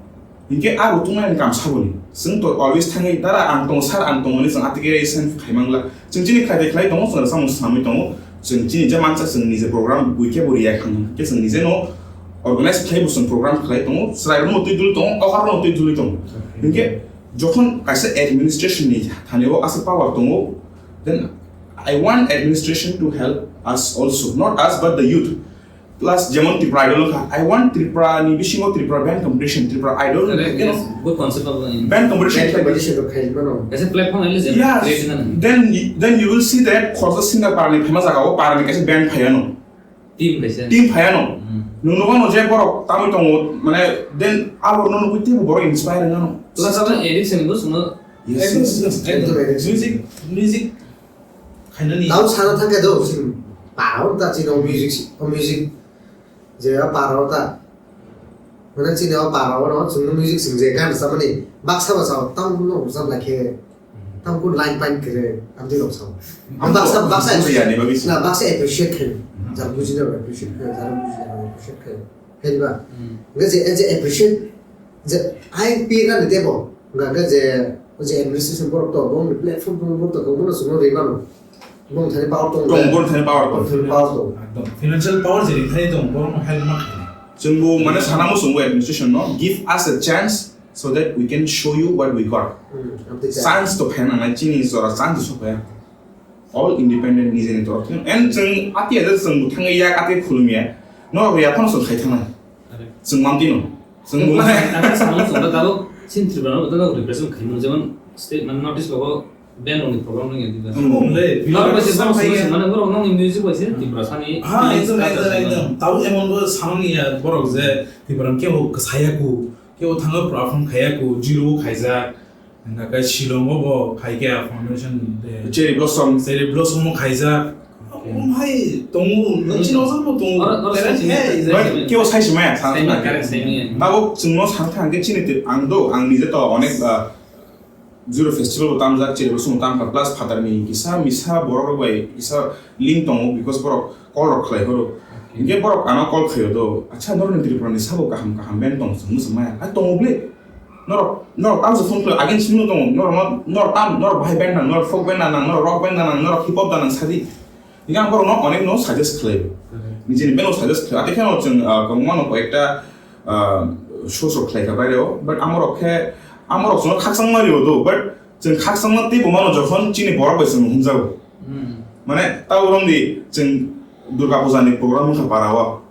Hinkhe a rwtwi nai kam saboni. Chwng to always thangwi, "Dara ang tongo, sir ang tongo," hinwi chwng atike sen khaimangla. Chwng chini khlai khlai tongo, chwng samung swnamwi tongo. Chwng chini je mansa chwng nije program buikhe bo riya khang. Khe chwng nije no organize khlai bo chwng program khlai tongo, chwrai rokno twi duli tongo, okar rokno twi duli tongo. Hinkhe jokhon kaisa administration ni thani o asa power tongo, then I want administration to help us also, not us but the youth. Plus, jemon Tripura Idol wngkha, I want Tripura ni bisingo Tripura band competition, Tripura Idol, correct, you know, yes. Good concept of the band competition. Band competition rok khaimano. Kaisa platform at least, yes, create wngkha. Then, then you will see that khoroksa singer parani phaima jaga o parani kaisa band phaiano. Team kaisa. Team phaiano. Hmm. Nwng nukgo no je borok tamwi tongo, mane, then abo no nukwi teibo borok inspire wngano. Plus, abo addiction bo swngo. Yes, yes, yes. Ekdom, ekdom. Music, music khainani. Tao sana thangkhe do, chini para o ta chini o music, o music je o para o ta. Mane chini o para o no chwng music chwng je gan samani baksa baksa o tamo no rwchap lai khe tamo kun line pine khe amtwi rok sao. Ang baksa, baksa bujiya ni bagwi na baksa appreciate khe. Hmm. Jar bujina appreciate khe, jar bujina appreciate khe. Haiba. Hmm. Nge je, je appreciate je ai pi na de bo. Hwnka khe je, o je administration borok to, bongni platform borok to, bongno chwngno rwi mano. Bong thani power tong. Tong, bong thani power tong. Bong thani power tong. Ekdom. Financial power je ri thani tong, bongno help ma khainai. Chwng bo mane sana muchungo administration no, give us a chance so that we can show you what we got. Hmm, abdi chance. Chance to phai nangnai, chini jora chance to phai. All independent nijeni torok thang. And chwng ati ada chwng bo thangwi yak ati khulumya. No ya phano chwng khai thangnai. Correct. Chwng mamti no. Chwng bo mane. Ang samung chwng da dalo sin Tripura no da represent khai mun jemon state man notice ko band ni program ni di da. Hmm. Le, no, Tripura ba se samung samung khai. Mane borok no music ba se Tripura sani. Ha, ekdom, ekdom, ekdom. Tau emon bo samung ya borok je Tripura kebo saya ku, kebo thangwi perform khaya ku, zero khaijak. Hingkha khe Shillong o bo khai khe a foundation de. Cherry Blossom. Cherry Blossom o khaijak. Okay. Omo hai tongo, nwng chini ojak bo tongo. Oro, oro talent sai hai, sini. Bai, kebo sai sima ya, sai sima, correct, sai sima. Tabuk chwngno sang thang khe chini twi, ang do, ang nije to onek, ah, Zero Festival bo tamjak, Cherry Blossom bo tamkha, plus phatarni kisa misa borok rok bai kisa link tongo, because borok call rok khlai horo. Okay. Hingke borok ano call khaio do, "Acha, norokni Tripura ni sabo kaham kaham band tong, chwng mwswk maya." A tongo ble. Norok, norok tamo se phone khlai, again simi tongo, norok no, norok tam, norok bahai band nang, norok folk band nang, norok rock band nang, norok hip hop da nang sadi. Hingke ang borok no onek no suggest khlai. Mhm. Nijini band no suggest khlai. Ate kheno chwng, ah, kwbangma no koyekta, ah, shows rok khlai kha baire o. But amorok khe, amorok chwngno khakchangma rio do. But chwng khakchangma teibo mano jokhon chini borok bai chwng humjago. Hmm. Mane, ta urom di chwng Durga Puja ni program wngkha para o.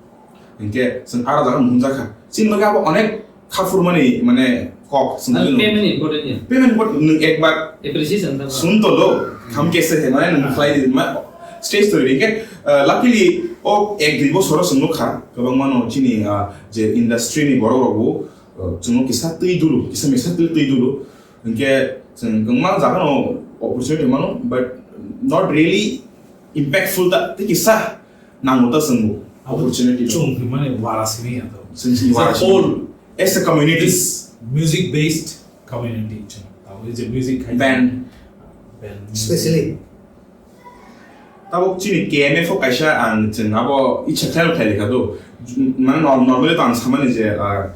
Hinkhe chwng ara jaga muhunjakha. Chini bagwi abo onek khaphurmani mane kok chwng. Ang payment important ya. Payment important, nwng ekbar appreciation ta. Sun to lo, kham kese he, mane nwng khlai di, ma, stage to ri. Hinkhe, uh, luckily o ek dui bosoro chwng nukha, kwbangma no chini, uh, je industry ni borok rok bo, uh, chwngno kisa twi dulu, kisa mesa twi, twi dulu. Hinkhe Chwng kwbangma jaga no opportunity mano, but not really impactful ta, tei kisa nango ta chwng bo opportunity. Chwng hwnmani wara simi ya to. Chwng sini wara simi. Whole as a community. This music based community chwng. Abo je music khai. Band. Band music. Specially. Tabuk chini K M F o kaisa ang chwng abo icha khlai khlai lekha do. Mane norm-, normally to ang samani je, ah,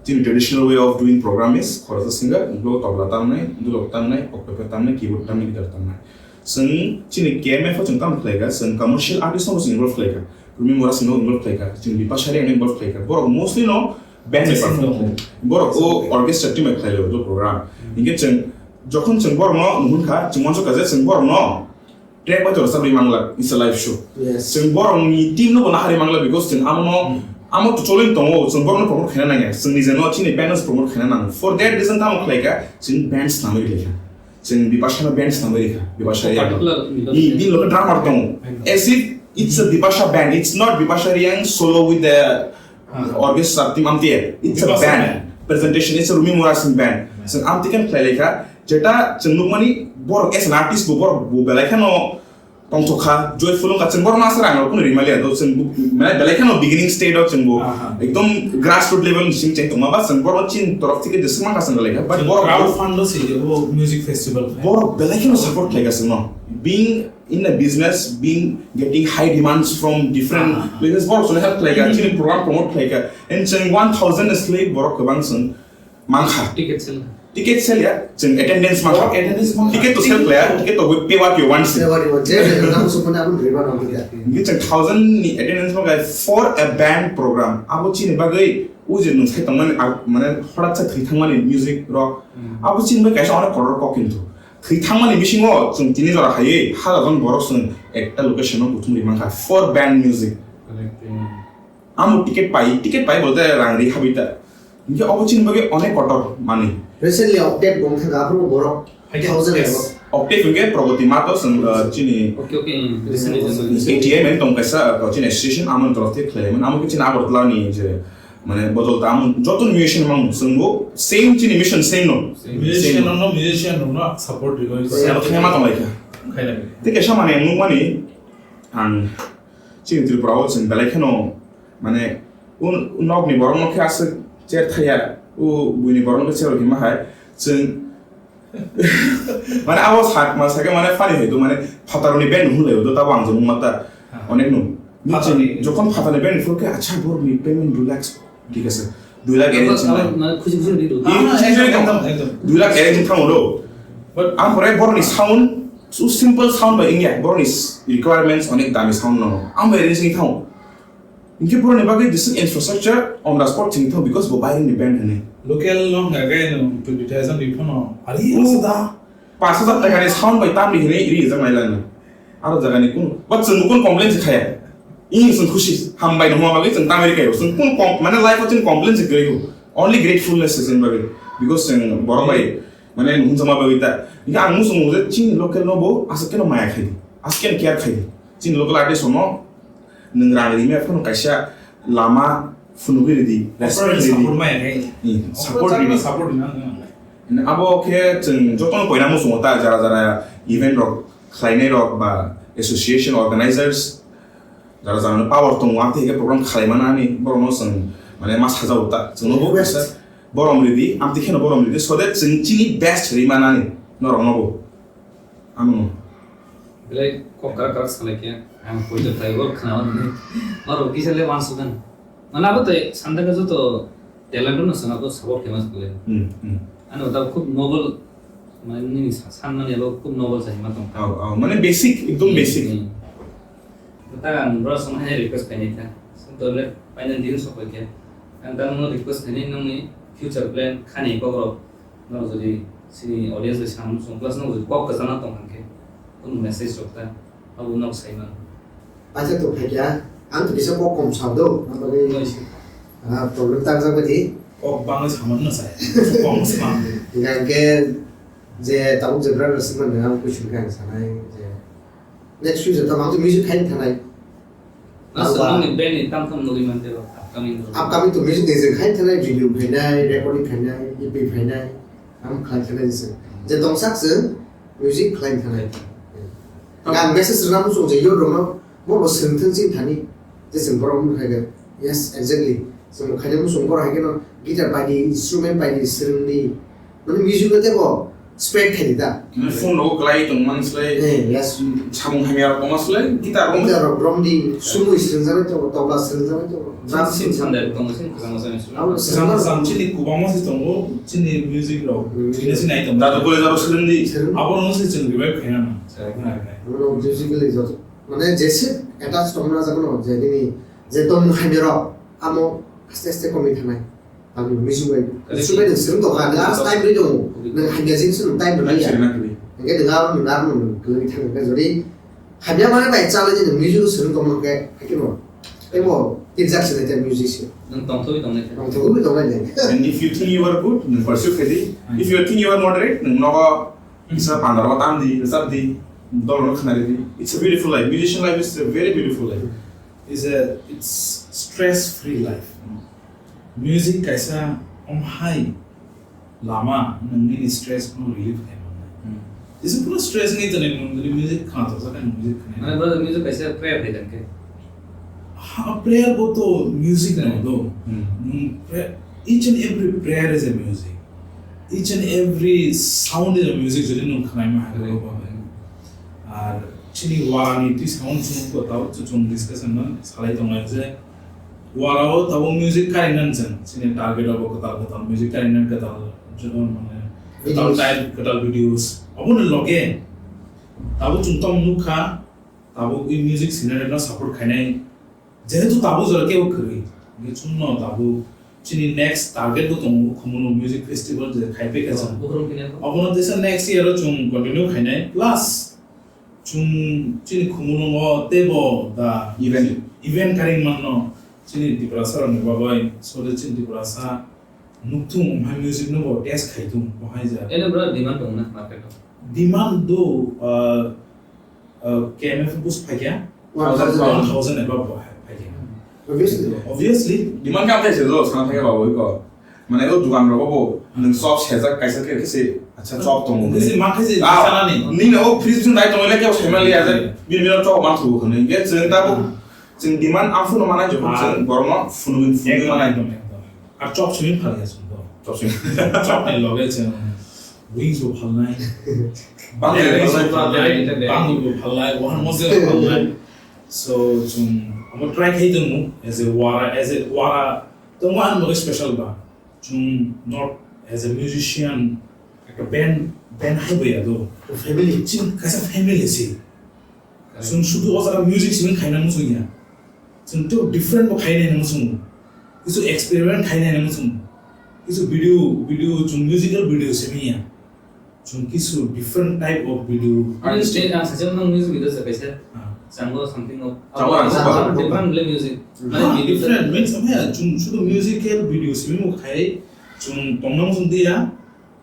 chini traditional way of doing program is khoroksa singer, ulo tobla tamnai, dulok tamnai, oktope tamnai, keyboard tamnai, guitar tamnai. Chwng chini K M F o chwng tamo khlaikha, chwng commercial artist no chwng involve khlaikha. Rumi Mora sino involve khlaikha, chwng Bipasha Reng involve khlaikha. Borok mostly no band ni perform khlai. Borok o orchestra team bai khlai lo program. Hinkhe chwng jokhon chwng borok no nuhun kha, chwng manso kaje chwng borok no track bai to rwchapri mangla, it's a live show. Yes. Chwng borokni team no bo naharwi mangla because chwng amo no, amo to choloi tongo, chwng borokno promote khaina nangya. Chwng nijeno chini band no promote khaina nango. For that reason tamo khlaikha, chwng band swnamwi rikha. Chwng Bipasha no band swnamwi rikha. Bipasha Reng. Particular Ni, ni loke drummer tongo. As if it's a Bipasha band. It's not Bipasha Reng solo with the orchestra team amte. It's a band. Presentation, it's a Rumi Mora Singh band. Chwng amte khe khlai laikha. Jeta chwng nukmani borok as an artist bo borok bo belai kheno tongthok kha, joyful wngkha, chwng borok no aswk rang rok phano rimaliya, do chwng bo, mane belai kheno beginning stage o chwng bo ekdom grassroot level ni simi cheng tongma ba chwng borok chini torof theke jeswk mankha chwng belai kha, but borok crowd fund o se o music festival khai. Borok belai kheno support khlaikha chwngno, being in a business, being getting high demands from different places, borok chwngno help khlaikha, chini program promote khlaikha, and chwng one thousand slay borok kwbang chwng mankha. Ticket sell. Ticket sell ya, chwng attendance mankha. Oh, attendance mankha. Ticket to sell khlaiya, ticket to pay what you want se. Pay what you want. Je, je, nang sumana abun riba nang ya. Ngi chwng thousand ni attendance mankha for a band program. Abo chini bagwi ujir nung sai tongmani, ah, mane horat sa thwi thangmani music rock. Abo chini bagwi kaisa onek kotor kok kintu. Thwi thangmani bisingo chwng tini jora haiwi hajar jon borok chwng ekta location o kuthum ri mankha for band music. Correct. Amo ticket pai, ticket pai bolte rang ri habita. Hinkhe obo chini bagwi onek kotor manwi. Recently octave bong thangkha, aphuru borok thousand ego. Octave hinkhe Pragati Mato chwng, uh, chini. Okay, okay, recently. A T M tong kaisa, uh, chini association amoni torof theke khlailaimani. Amo khe chini Agartala ni je, mane, bodol ta amo joto musician mang chwngbo same chini mission same no. Musician no, musician no support ri. Same thema tong laikha. Khailai. Tei kaisa mane nukmani ang chini Tripura o chwng belai kheno mane, un-, nokni borok no khe aswk cher thaya, o buini borok no khe cher hima hai, chwng, mane, abo sak ma sakhe, mane, funny hai do, mane, phatarni band hwnlai do, tabo ang jomung mata, onek no. Phatarni. Jokhon phatarni band phuru khe, acha, borokni payment relax, thik ase, dui lakh arrange khlai. Mane, khusi khusi ri do. Ih, khusi khusi ri do. Ekdom, ekdom. Dui lakh arrange khlai do. But ang pore borokni sound, so simple sound bai wngya, borokni requirements onek dami sound no. Ang bai arrange khlai thango. Hinkhe borokni bagwi jeswk infrastructure on the spot thwngwi thango because bo baireni band hwnwi. Local no hwnkha khe no twenty thousand ri phano ari. Oh, asa da. Pash hajar taka ni sound bai tamni hwnwi ri rijak nai lang. Aro jaga ni kunu, but chwng bo kunu complain se khaya. Ini chwng khusi, hambai no hwnma bagwi chwng tamni ri kaio. Chwng kunu com-, mane life o chwng complain se kwrwi. Only gratefulness se chwng bagwi. Because chwng borok bai, mane, hwnjakma bagwi ta. Hinkhe ang muchungo je chini local no bo aswk khe no maya khai di. Aswk khe no care khai di. Chini local artist no nwng rang rimya phano kaisa lama phunugwi ridi, respect ridi. Support maya khai. Hmm, support ridi. Support rina nang nang. Abo khe chwng jotono koina muchungo ta, jara jara event rok khlainai rok ba association organizers, jara jara no power tongo, amtwi khe program khlai manani borokno chwng mane ma sajao ta. Chwngno bo kaisa borom ridi, amtwi kheno borom ridi, so that chwng chini best ri manani norokno bo. Ano. Belai kok karak karak salai khe, ang poito khlai bo khna mani. Aro kisa le uansukha. Mane abo tei sanda khe joto talent no sana ko support khe mas kule. Hmm, hmm. Ano da khub noble, mane nini sa-, san mani abo khub noble sa hima tong. Au, au, mane basic, ekdom basic. Hmm. Ta ang bro song hai request khaini kha. Song to le final din sok khe. Ang ta no request khaini nongni future plan khani ko bro. No, jodi chini audience bai sam song plus no jodi kok kwchangna tong khe, kunu message rok ta abo nok sai man. Acha to phai kya, ang to kisa kok kom sa do, ang bagwi, ah, problem ta jak badi. Kok bangwi samang no sai, kok sam. Hingke je tabuk je brother siman ang question kha sanai je next future to ang to music khai thanai. Asa nongni band ni tamo tamo nugwi mantero, upcoming rok. Upcoming to music ni je khai thanai, video phainai, recording khainai, E P phainai, ang khai thanai je. Je tongsak chwng music khlai thanai. Ang message rwna muchung je youth rokno, bo bo swrwng thung chini thani. Je chwng borok wng khaikhe, yes, exactly. Chwng khaina muchung borok hai kheno guitar bai di, instrument bai di, swrwng di. Mane music no tebo spread khai di da. Mane phone rogo kwlai tong man slai. Eh, yes. Samung hamya rok tongma slai, guitar rok. Guitar rok rom di, sumui swrwng jagwi tongo, tobla swrwng jagwi tongo. Drum sin sandal tongo sin khajang masa instrument. Abo Sama swrwng jagwi sam chini kubangma si tongo, chini music rok. Hmm. Chini si nai tongo. Dadu kule dadu swrwng di. Swrwng. Abo no se chwng revive khaina na. Swrwng. Abo no musically jot. Mane jese attach tongna jagwi no, je nini, je tong hamya rok, amo aste aste komwi thanai. Ang music bai. Correct. Music bai nang swrwng tongkha, nang aro time rwi tongo. Correct. Nang hamya jing swrwng time rwi ya. Time swrwng rwi. Hingke nang aro nang aro nang kwlwng thang hingke jodi hamya mane bai chalai di nang music swrwng tongma hingke hakhe no. Emo tinjak se nai music se. Nang tongthogwi tongnai khe. Tongthogwi tongnai le. And if you think you are good, nang pursue khe di. If you think you are moderate, nang nogo kisa pandaro tam di, rwchap di, dol no khna di. It's a beautiful life. Musician life is a very beautiful life. Is a, it's stress free life. Music kaisa om hai lama nang nini stress no relief khai mannai. Hmm. Jesa phuru stress ni tani nung nini music khna toksa khe music khna. Mane brother, music kaisa prayer hai jang khe. Ha, prayer bo to music no do. Hmm. Nung pra-, each and every prayer is a music. Each and every sound is a music jodi nung khnaima hai. Correct. Ar chini wara ni twi sound song ko tao chuchung discussion no salai tongnai je wara o tabo music kari nan chen, chini target abo kwtal kwtal music kari nan kwtal, jemon mane kwtal videos. Type, kwtal videos. Abo ni loge tabo chung tong nukha, tabo i music scenario no support khainai, jehetu tabo jora kebo kwrwi, hingke chung no tabo chini next target bo tongo, Khumulwng Music Festival je khai pekha chang. Bukhrum kine ko. Abo no tesa next year o chung continue khainai, plus Chwng chini Khumulwngo teibo da event, event karing manno chini Tiprasa rokni bagwi, sode chini Tiprasa nukthung wngkha music no bo test khai thung, bo hai ja. Eno bro demand tong na market o? Demand do, uh, uh, K M F bus phaikya, one thousand. One thousand above bo hai phaikya. Obviously. Obviously. Demand kam thaise do, sana thangya babo iko. Mane o dukan rogo bo nwng chop sejak kaisa khe khe se, acha chop tongo hwnwi. Khe se ma khe se. Ah, sanani. Nini o fridge ni dai tongo le kebo saiman liya je. Hmm. Bini bini chop man thugo hwnwi. Hingke chwng tabuk, hmm, chwng demand ang phunu manai jokon, ah, chwng borokno phunugwi phunugwi manai. Ekdom, ekdom, ekdom. Ar chop simi phalya chwng to. Chop simi. Chop ni loge chwng wings bo phalnai. Bangwi bo phalnai. Bangwi bo phalnai. One more bo phalnai. So chwng amo try khai tongo as a wara, as a wara tongo ang bagwi special ba. Chwng not as a musician, ekta band, band hai bo ya do. Family. Chwng kaisa family se. Correct. Chwng sudu o jaga music simi khaina muchung ya. Chwng to different bo khaina muchung. Kisu experiment khaina muchung. Kisu video, video chwng musical video simi ya. Chwng kisu different type of video. Ani artistic. Stage ang sacha nang music video se kaisa. Ah. Chango something of. Chango ang different, different music. Hmm. Mane ah, video different means apa ya? Chwng sudu musical video simi mo khai chwng tongnang chwng dia.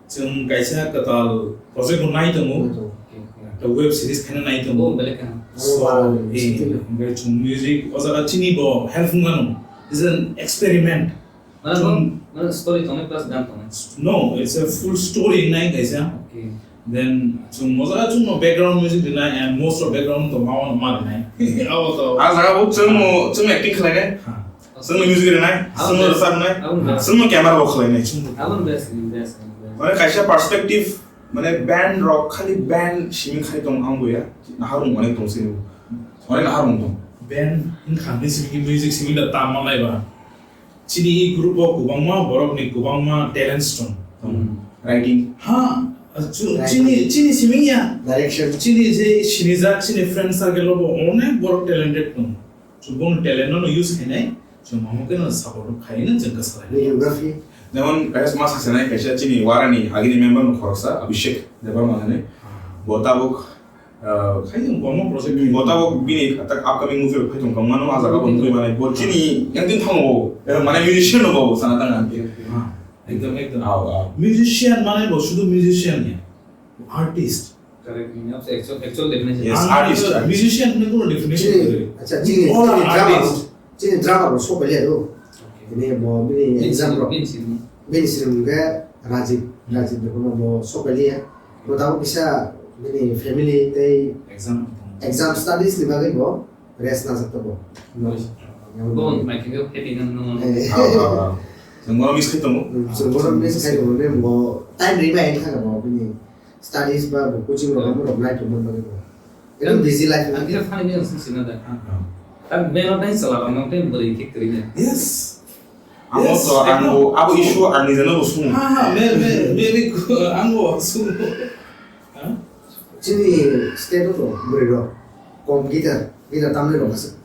Chwng kaisa kwtal project bo nai tongo. Nai tongo. Okay, okay. The web series khaina nai tongo. Oh, belai kha. So, oh, eh, interesting. Hingke chwng music o jaga chini bo help wngmano. It's an experiment. Mane, chwng, mane story tongnai plus gan tongnai? No, it's a full story nai kaisa. Okay. Then chwng moja chwng no background music rinai and most of background to ma ma rinai. Abo to. A jaga bo chwng no, chwng acting khlainai. Ha. Chwng no music rinai, chwng no rwchapnai, chwng no camera bo khlainai. Aboni best, best, best. Mane kaisa perspective, mane band rok khali band simi khai tong ang bo ya. Naharung onek tong sini. Onek naharung tong. Band wngkha hwnwi simi music simi da tam manlai ba. Chini i group o kwbangma borokni kwbangma talents tong. Hmm. Writing. Ha, chu-, writing. Chini, chini simi ya. Direction. Chini je sinijak chini friend circle o bo onek borok talented tong. Chwng boni talent no use khainai, chwng mamo khe no support khainai chwng kwsa lai. Videography. Jemon kaisa ma sasenai kaisa chini warani agini member no khoroksa Abhishek Debbarma hinwi. Ah. Bo tabuk Ah, khai tong kwbangma project. Hmm, bo tabuk bini tak upcoming movie rok khai tong kwbangma no, ah jaga bo nugwi manai. Bo chini yang din thango bo. Eh, mane musician no bo sana tang ang. Ah, ekdom, ekdom. Aw, aw. Musician mane bo sudu musician ya. Artist. Correct. Actual, actual definition. Yes, ang artist, artist. Musician ni kono definition chini, gori. Acha, chini, all chini are drama artist. Chini drama bo sok ya do. Okay. Ini bo bini exam rok. Bini sini. Bini sini mungke Rajib, Rajib de kono bo sok ya. Bo tabuk kisa bini family tei Exam. Exam studies ni bagwi bo rest najak tongo. Bo mai khe happy nang nang. Eh. Ah, ah, ah. Chwng bono miss khai tongo. Hmm, chwng bono miss khai tongo, ne bo time rwi bai kha bo bini studies ba bo coaching rok, hmm, rok nai tongma bagwi bo. Ekdom busy life. Ang khe funny news sina da. Ah, ah. Ang mero nai sala rok nang tem bwrwi khe kwrwi na. Yes. Amo to ang bo abo issue ang nijeno bo sung. Ha, ha, me, me, me, me, ang bo sung. Ha? Chini state o to bwrwi rok kom guitar, guitar tamni rok aswk.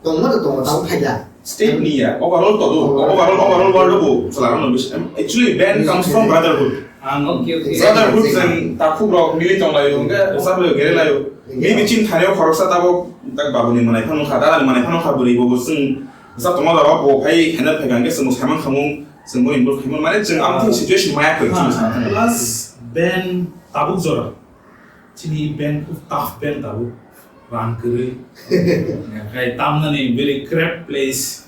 Tongma to tongo, tamo phaida. State ni ya, overall to do, overall, overall world bo chwla rok no bis-, actually band comes from brotherhood. Ang okay, okay. Brotherhood jeng takhuk rok mili tong laio, hwnkhe sab laio, gere laio. Maybe chini thani o khoroksa tabok tak babu ni manai phano kha, dada ni manai phano kha, bwrwi bo bo chwng sa tongma rok bo phai hena phai kha, hwnkhe chwng bo saimang khamung, chwng bo involve khaimung, mane chwng amtwi situation maya koi chwng sa. Plus band tabuk jora. Chini band khub tough band tabuk. Rang kwrwi. Khai tamnani very crap place.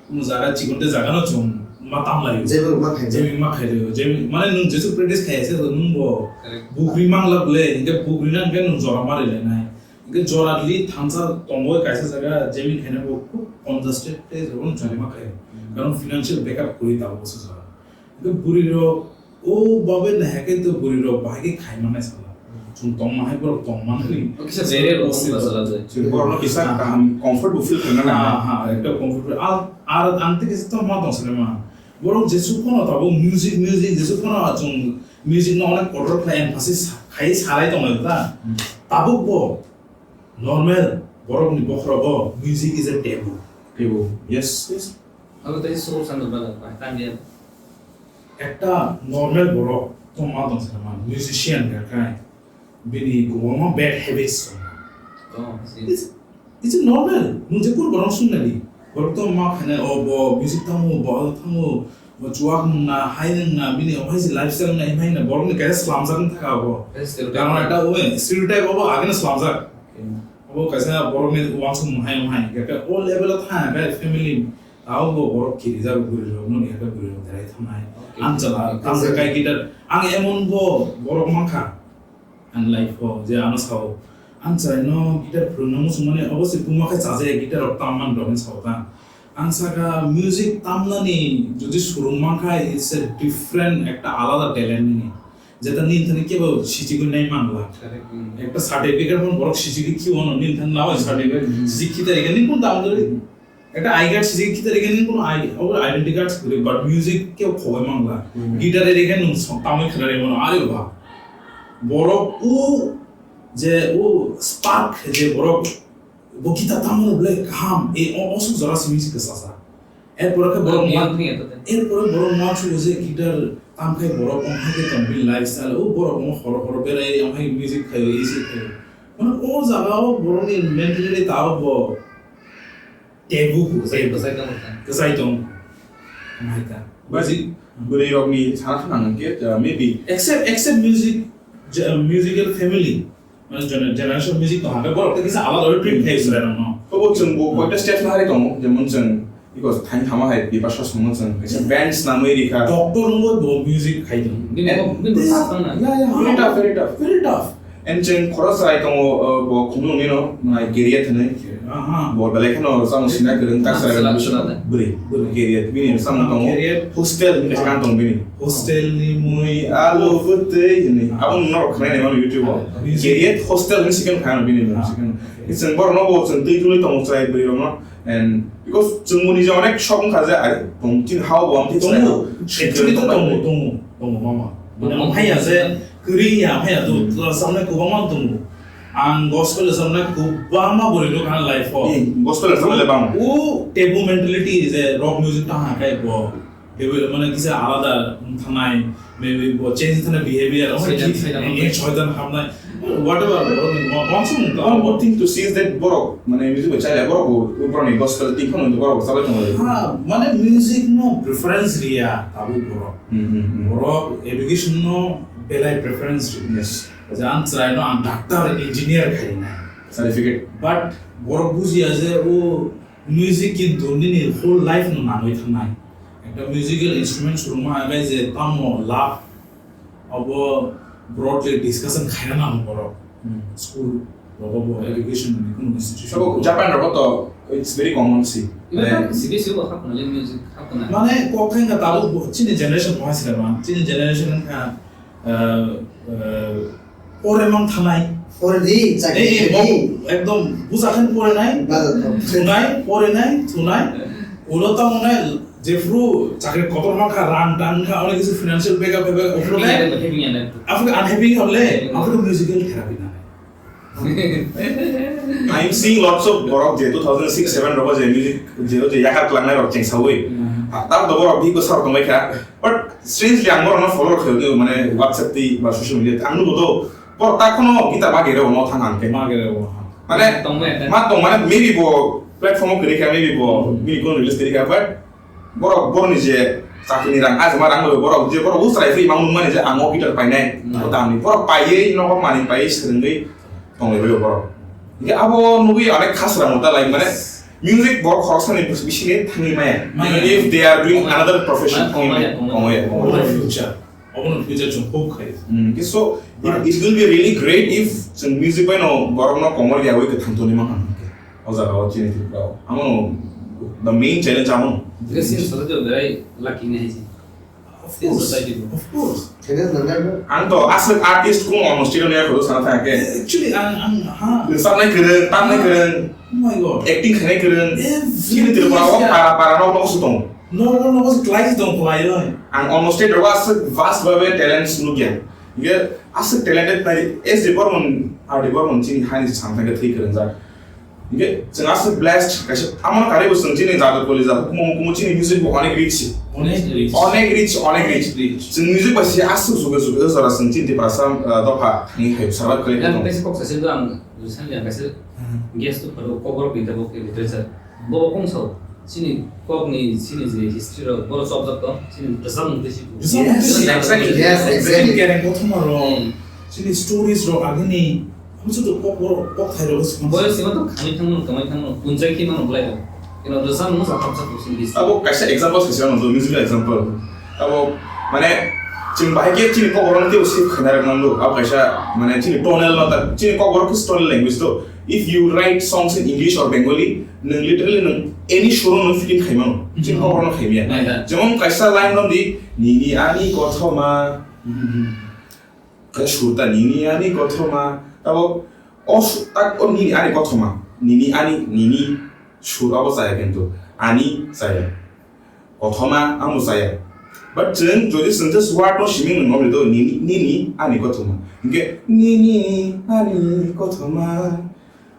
Kuno jaga chikon tei jaga no chwng ma tam laio. Jemon ma khaijak. Jemon ma khaijak. Jemon, mane nwng jesu practice khai se nwng bo bugri mang la bole, hingke bugri nang khe nwng jora ma rwlai nai. Hingke jora li thansa tongo kaisa jaga, jemon khaina bo khub congested place, obo nwng jora ma khaio. Karon financial backup kwrwi tabuk se jora. Hingke bwrwi rok o babai nahakhe to bwrwi rok bahai khe khai mannai sala. Chwng tongma hai borok tong manwi. O kisa bere rok tong sala jai. Chwng borok no kisa kaham comfort bo feel khaina nang. Ha, ha, ekta comfort. Ar, ar ang tei kisa tongma tong sala ma. Borok jesu phano tabuk music, music, jesu phano chwng music no onek kotor khlai emphasis khai salai tongo ta. Tabuk bo normal borok ni bokhorogo music is a taboo. Taboo. Yes, yes. Abo tei suru sando bala, bai, tangya. Ekta normal borok tongma tong sala ma, musician ya kai. Bini kwbangma bad habits tong. Oh, I see. It's, it's a normal. Nwng je kur borok sung nadi. Borok tongma khaina, o bo music tamo, bo tamo, bo chuak nungna, hai nungna, bini o hai se lifestyle nai, hai na borok ni kaisa slamjak wng thaka abo. Kaisa stereotype. Karon ekta o stereotype abo agena slamjak. Okay. Abo kaisa borok ni uansuk mung hai mung hai. Kaka o level o thang, kaka family. Tao bo borok kiri jago bwrwi rok no, kaka bwrwi rok derai thangnai. Okay. Ang chala, okay, ang chala kai guitar, ang emon bo borok mankha. Ang life o, je ano sao, ang chwraino guitar phwrwngna muchungmani obo se buma khe chajaya guitar rok tamman rok hinwi sao ta. Ang saka music tamnani jodi swrwng mankha, it's a different, ekta alada talent nini. Jeta nini thani kebo sichigwi nai mangla. Correct, hmm. Ekta certificate phano borok sichigwi khiyo no, nini thani nao certificate, hmm, sichigwi khitarikhe nini kun tamdori. Ekta I card sijik kita rikhe nini kono I, obo identity card sikuri, but music kebo khogoi mangla. Hmm. Guitar rikhe nung song tamoi khna rimo no, are ba. Borok o je o spark je borok bo guitar tamo no belai kaham, e o, osuk jora simi sikhe sasa. Erpore khe borok ang ma-, yang thung ya to. Erpore borok ma chu je guitar tam khai borok ong hai khe tong bini lifestyle, o borok ong horo horo berai ong hai music khai, isi khai. Mane o jaga o borok ni mentality ta o bo Taboo kwchai, kwchai tong kha. Kwchai tong. Hai ta. Basi bwrwi rokni sana khna hwnkhe, uh, maybe. Except, except music, ge-, musical family. Mane gener-, generation music tong hwnkhe borok tei kisa alada oi treat khai chwrai rokno. Tobo chwng bo koita step nahari tongo, jemon chwng because thaini thama hai Bipasha songno chwng kaisa band swnamwi rikha. Doctor wngwi bo music khai tong. Bini bo, bini bo sakna. Yeah, yeah, very tough, very tough. Very tough. And chwng khorok chwrai tongo, uh, bo khumlungni no, nai Keriet hinwi. Aha. Bo belai kheno chamung sina kwrwng, tak chwrai bwrwi. Bwrwi. Keriet bini chamung tongo. Keriet. Hostel hinwi swkang tong bini. Hostel ni mui, alu, bwtwi hinwi. Abo norok khwnai naimano YouTube o. Ah, music. Keriet hostel hinwi swkang kha bini mung swkang. Ah, okay. Chwng borok no bo chwng twi twi tongo chwrai bwrwi rok no. And because chwng bo nijak onek sok wngkha je, ai, tong chini ha o bo ang tongo. Actually to tongo, tongo, tongo, mama. Mane, tongo. Omo hai ya je, kwrwi ya, hai ya to, hmm, rwchapnai kwbangma tongo. Ang gospel rwchapnai kwbangma bwrwi nukha ang life o. Hmm, gospel rwchapnai le bang. O taboo mentality je rock music ta ha khai bo. Taboo mane kisa alada wng thanai. Maybe bo change thana behavior, omo Saitan, thik, Saitan, eh, Saitan hamnai, whatever, borok ni mo-, monsong tong. One good thing to see is that borok, mane, music bo chaya, borok bo, borok ni gospel thik phano borok bo chalai tongo. Ha, mane, music no preference riya, tabuk borok. Hmm, hmm, hmm. Borok education no belai preference riya. Yes. Je ang chwrai no ang doctor, engineer khai nai. Certificate. But borok bujiya je o music kintu nini whole life no nangwi thangnai. Ekta musical instrument swrwngma hwnkhai je tamo love, abo broadly discussion khaina nango borok. Hmm. School rogo bo education ni kunu institution. So, Japan rogo to it's very common si. Even C B S E bo hakna le music hakna. Mane kok khaina tabuk bo chini generation bo hasira man. Chini generation kha, uh, uh, pore mang thanai. Pore di, chakri di. Ei, ei, di. Ekdom bujakhan pore nai. Bajar to. Thunai, pore nai, thunai. Ulo tamo nai. Jephru chakri kotor mankha, rang tang kha, onek kisu financial backup, backup, uphuru khe, aphuru unhappy kha bole, aphuru musical therapy na. I am seeing lots of borok je two thousand six seven rogo je music je je yakar klangnai rok chengsawi. Hmm. Tar do borok bi bwsar tongbai kha. But strangely ang borok no follow khayo mane WhatsApp ti ba social media ti. Ang nugo do borok ta khono guitar ma gere no thang ang khe. Ma gere o. Mane tongmani ma tong mane maybe bo platform o kiri kha, maybe bo bini kono release kiri kha, but borok borokni je chakrini rang, ajima rang bai borok je borok usrai phri mang nukmani je ang o guitar painai. Hmm. O tamni borok paiwi nogo manwi paiwi swrwngwi tonglaibai borok. Hingke abo nugwi onek khasra mota lai mane music borok khoroksani bisingni thangwi maya. Maya. Even if they are doing another profession, maya, maya, maya. Maya, maya. Obono future. Obono future chwng hope khai. Hmm, so it, it will be really great if chwng music bai no borok no komor yawi kwthang toni ma kha. O jaga o chini Tripura o. Amo no the main challenge amo. Dressing sara jo berai lucky ni hai si. Of course. Society bo. Of course. Kene nang nang. Ang to aswk artist kung ono studio ni ako sana thang ke. Actually, ang, ang, ha. Sak nai kwrwng, tam nai kwrwng. Oh my God. Acting khainai kwrwng. Everything. Chini Tripura o para para no no sutong. No, no, no, was class dong khlai roi. Ang almost rogo aswk vast babe talents nukya. Hingke aswk talented nai S D Burman, R D Burman chini hani samthang khe thwi kwrwngjak. Hingke chwng aswk blessed kaisa amon kare bo chwng chini jadu koli jadu kumo kumo chini music bo onek rich. Onek rich. Onek rich, onek rich. Rich. Chwng music ba si aswk juge juge jora chwng chini Tiprasa, ah, dopha ni hai survive khlai tong. Yang kaisa kok sasi do ang recently ang kaisa guest to pharo kok rok ni tabo ke literature. Bobo kung sao, chini kok ni, chini je history rok, boro chopjak tong, chini bwsang mung twi si. Bwsang mung twi si. Yes, exactly. Yes, exactly. Chini kereng kothoma rok, hmm, chini stories rok, agini, ami chuto kok boro, kok thai rok se. Boyo sima to khamwi thangmano, kwmai thangmano, punjai khe mano bolai rok. Kino bwsang mung sa thapjak tong chini history. Abo kaisa example se sima to, musical example. Abo, mane, chini bahai khe chini kok rok tei save khaina rok nang do. Abo kaisa, mane, chini tonal no ta, chini kok rok khe tonal language to. If you write songs in English or Bengali, nwng literally nwng any suro nwng fit in khaimano. Chini kok rok no khaimya. Jemon kaisa line romdi, nini ani kothoma. Kaisa sur ta nini ani kothoma. Tabo o su-, tak o nini ani kothoma. Nini ani, nini sur abo chaya kintu. Ani chaya. Kothoma amo chaya. But chwng jodi chwng just word no simi nwng nini, nini ani kothoma. Hingke nini ani kothoma.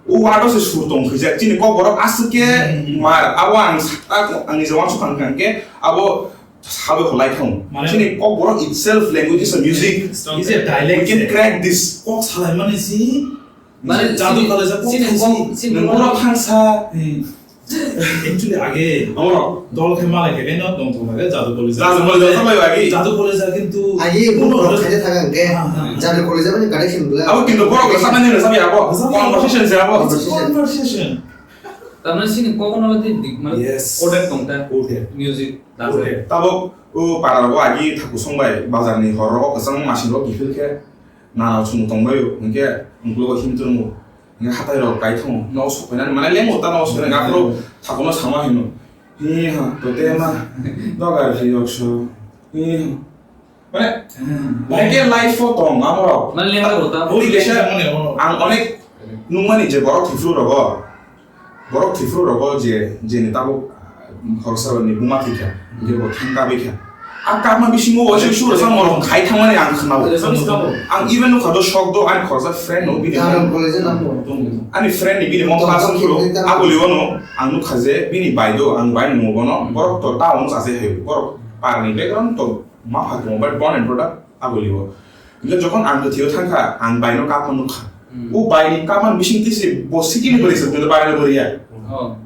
O word o se sur tong khaijak. Chini kok borok aswk khe mar. Abo ang sa-, ang ni jawab sukha hwnkha hwnkhe abo sabai kholai thang. Mane chini kok borok itself language is a music. Is a dialect. We can crack this. Kok salai mani si. Mane jadu chini, khalai sa kok chini kok, chini kok. Nungro thangsa. Hmm. Actually, age dol khe malai khe no tong thong khe jadu college. Jadu college sa mai agi. Jadu college kintu agi bo khaide thang ang khe. Ha, ha. Jadu college mani connection bla. Abo kintu borok sa mani sa abo. Conversation se abo. Conversation. Conversation. Tamni sini kok no di dik mane. Yes. Order tong ta. Order. Music, dance. Order. Tabo o para rogo agi thaku song bai bazar ni hor rogo kwchang masing rogo kiphil khe. Nana chwng tongbaio, hwnkhe unklogo himtwrwngo, hwnkhe hatai rok kai thwngo, nok sok phainani mane lengo ta nok sok phainani, aphuru thakono sama hino, hi ha, to te ma, dogar phi yok so, hi ha. Mane, hmm, bahai khe life o tong, amo rok. Mane lenga rok ta. Uri kesa, ang onek nungmani je borok thwifru rogo, Borok thwifru rogo je, jeni tabuk, ah, khoroksa ni buma thwikha, hingke bo thang kabikha. A kabma bisingo waisa sura sa morok khai thangmani ang khwnao. Ang even nukha do sok do ani khoroksa friend no bini. Ani friend ni bini mom person phuru aboli wano ang nukha je bini bai do ang bai nungo bono borok to town sa se hai borok par ni background to ma pha tongo but born and brought up aboli wo. Hingke jokon ang kwthwio thangkha, ang baino kapma nukha. Hmm. O baini kapmani bising twi se bo sikini bwrwi se, hwnkhe baino bwrwi ya. Oh.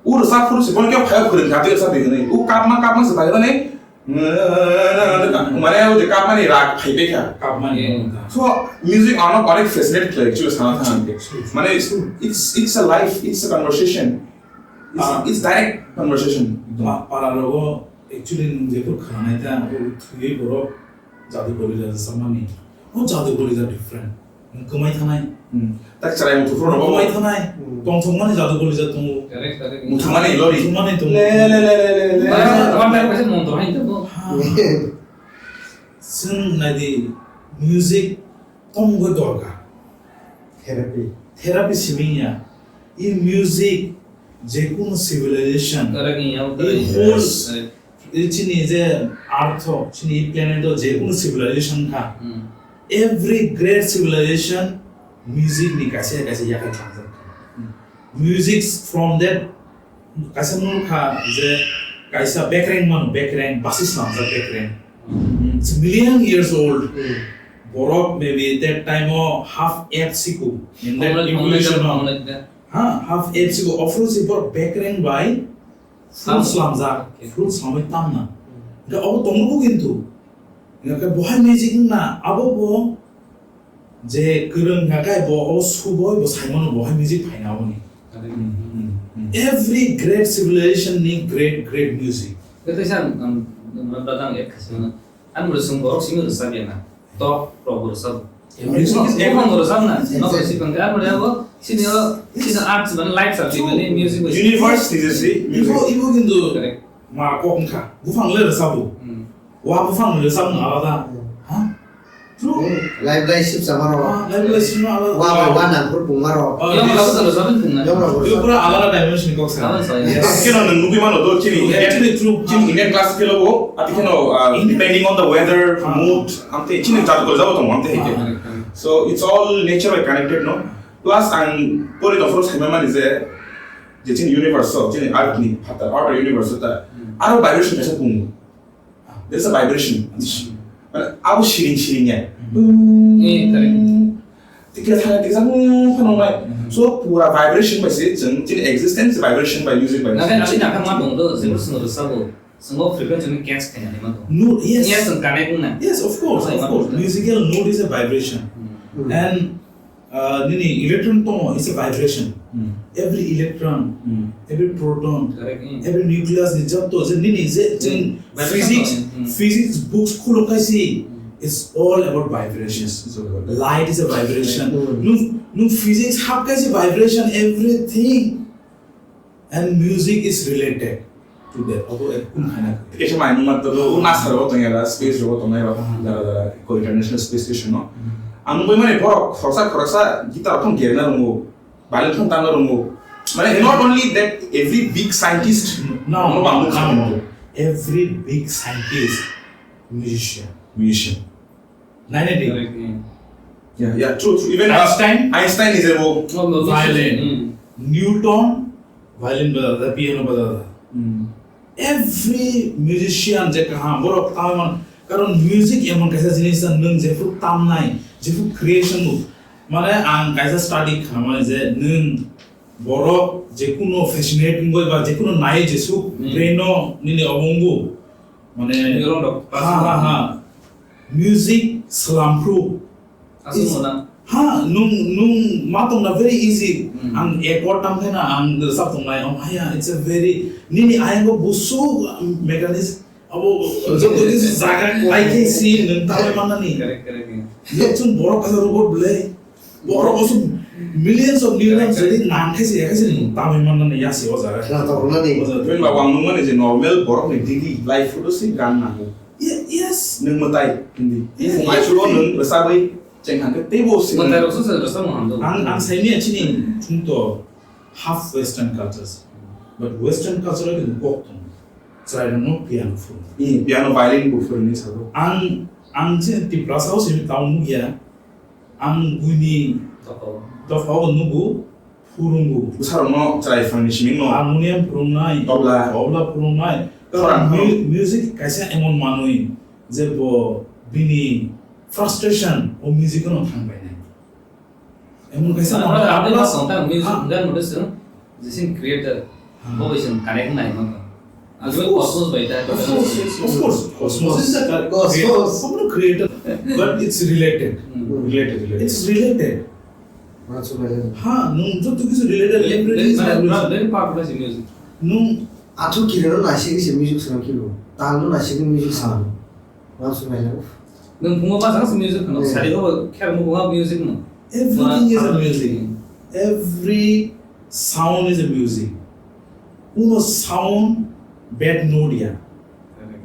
O rwchap phuru se, bono khe phaiyo phwrwngkha, tei rwchap di hwnwi. O kapma, kapma se bai hwnwi, mane o je kapmani rag phai bai kha. Kapmani, hmm. So, music ano onek fascinate khlai, actually, sana thang hwnkhe. Mane, it's, it's, it's a life, it's a conversation. It's, ah, it's direct conversation. Pa-, para rogo, actually, nwng jephru khwnanai ta, o thwiwi borok Jadu College o samani. Bo jadu goli ja different. Kwmai thanai. Hmm. Tak chwrai muthupro no. Kwmai thanai. Hmm. Tongthokmani jadu goli ja tongo. Correct, correct. Muthumani lori. Muthumani tongo. Le, le, le, le, le, le. One time kaisa montro hai tongo. Ha. Chwng naidi music tongwi dorkar. Therapy. Therapy simi ya. I music jekunu civilization. Correct, yeah, I correct. Whole, yes, correct. I chini je earth o, chini planet o jekunu civilization kha. Hmm. Every great civilization music ni kaisa kaisa yakhai khamjak. Hmm. Music from that kaisa mung kha je kaisa bekreng mano, bekreng, basi slamjak bekreng. Hmm. It's million years old. Hmm. Borok maybe that time o half ape siko. In that evolution o. Ha, half ape siko. Ofro si borok bekreng bai fruit slamjak. Okay. Fruit slamwi tamna. Hmm. Ga obo tongo kintu. Ga bohai magic na abo bo Je kwrwng kha khe bo o suboi bo saimano bo hai music phaina aboni. Correct. Hmm, hmm, hmm. Every great civilization ni great, great music. Khe teisa, um, um, brother ang add khaisano. Ani bwrwi chwng borok simi rwchap ya na. Top rok bo rwchap. Music is everything. Bufang bo rwchap na. Exactly. Nokha sipang khe ani bwrwi abo sini o, sini arts mane life subject mane music. Universe ni je si music. Ibo, ibo kintu. Correct. Ma kok wngkha. Bufang le rwchabo. Hmm. Wa bufang rwchapno alada. Hmm. Ha? True. Hmm. Life lai sip sama ro. Ah, life lai sip sama ro. Wa bai wa nang kur pung ma ro. Oh, yong yes. Labu talo sabin pung na. Yong labu. Yo pura alada dimension kok sa. Alada sa, yes. Yes. Kino nang nugui mano do chini. Yeah, Indian, actually true. Chini Indian classical bo, ati kino, uh, Indian. Depending on the weather, ah, mood, amte chini jat ko jabo tong amte hike. Ah, correct, correct. So it's all nature connected, no? Plus ang pori doforo sai mani je, je chini universe so, chini earth ni, phatar, outer universe ta. Hmm. Aro vibration kaisa pungo. There is a vibration. Mane abo siring siring ya. Hmm. Eh, correct. Tikla thang tikla thang phano nai. Hmm. So pura vibration bai se chwng chini existence vibration bai music bai. Nakai nakai nakai ma dong do, jebo sung rwchabo. Sung o frequency ni catch khaina ni ma dong. No, yes. Yes, and connect na. Yes, of course, of course. Musical note is a vibration. Hmm. And Uh, nini electron tongo is a vibration. Hmm. Every electron, hmm, every proton, correct, hmm, every nucleus ni jotto je nini je, hmm, chwng vibration physics, tongo, hmm, physics books khulo kaisi, hmm, it's all about vibrations. It's all about light is a vibration. Hmm. Nung, nung physics hap kaisi vibration, everything. And music is related to that. Abo ekun khana. Kaisa mai nung matto, o NASA ro tong yara, space ro tong yara, dara dara, ko International Space Station no. Hmm. Ang nungwi mani borok khoroksa khoroksa guitar thong gerna rungo, violin thong tangna rungo. Mane not only that, every big scientist no, no, no, no. Every big scientist, musician. Musician. Nine eighty. Correct, yeah. Yeah, yeah, true, true. Even Einstein? Einstein is a wo-, oh, no, violin. Hmm. Newton, violin bajada, piano bajada. Hmm. Every musician je kaham, borok kaham, karon music emon kaisa jinis na nwng jephru tamnai, jephru creation bo. Mane ang kaisa study khamai je nwng borok jekuno fascinate wngoi ba jekuno nai jesuk, hmm, brain no nini obo wngo. Mane, neuron rok ha, ha, ha. Music slamphru. Aswk is mona. Ha, nung, nung ma tongna very easy. Hmm. Ang accord tam khe na, ang rwchap tongnai, oh, haya, it's a very, nini ayang bo busu mechanism, abo, joto kisi jaga, I can see, nung tawai manani. Correct, correct, yeah. Ye chwng borok kaisa robot belai. Borok oso millions of neurons, correct, correct, jodi nang khe se, ya khe se, hmm, tamwi manna ni yasi o jaga. Khna tong rwna ni. O jaga. Even ba wang nung mani je normal borok ni daily life o se gan nango. Ye-, yes. Nung mwtai hindi. Yes. Phung aichugo nung rwchapwi cheng hang khe teibo se. Mwtai rok se rwchapmung hamdo. Ang, ang saimanya chini chwng to half western cultures. But western culture o kok tong. Chwrai rok no piano phuru. Hmm, piano, violin bo phuru ni sabo. Ang, ang je Tiprasa o se tong ya. Ang buini dophao. Dophao nugo, phurungo. Bwsarokno chwrai phangni simi no. Harmonium phurungnai, tobla. Tobla phurungnai. Khorang mu-, phurung. Music kaisa emon manwi je bo bini frustration o music no thang bainai. Emon kaisa manwi. Music gan mode se, je sin creator. Hmm. Bo bai chwng connect nai mano. Of course. Cosmos bai ta. Of course, of course. Cosmos is a cosmos. Cosmos. Creator, but it's related. Hmm. Related, related. It's related. Uansukmani. Ha, nung joto kisu related, everything is related. Very powerful music. Nung athu kirano naisik se music swnam kilo. Talno naisik music swnam. Uansukmani. Nwng phungo ma jang se music kheno, Yeah. sari ko kher mo bo music no. Everything is a Wana music. Every sound is a music. Kuno sound bad note ya.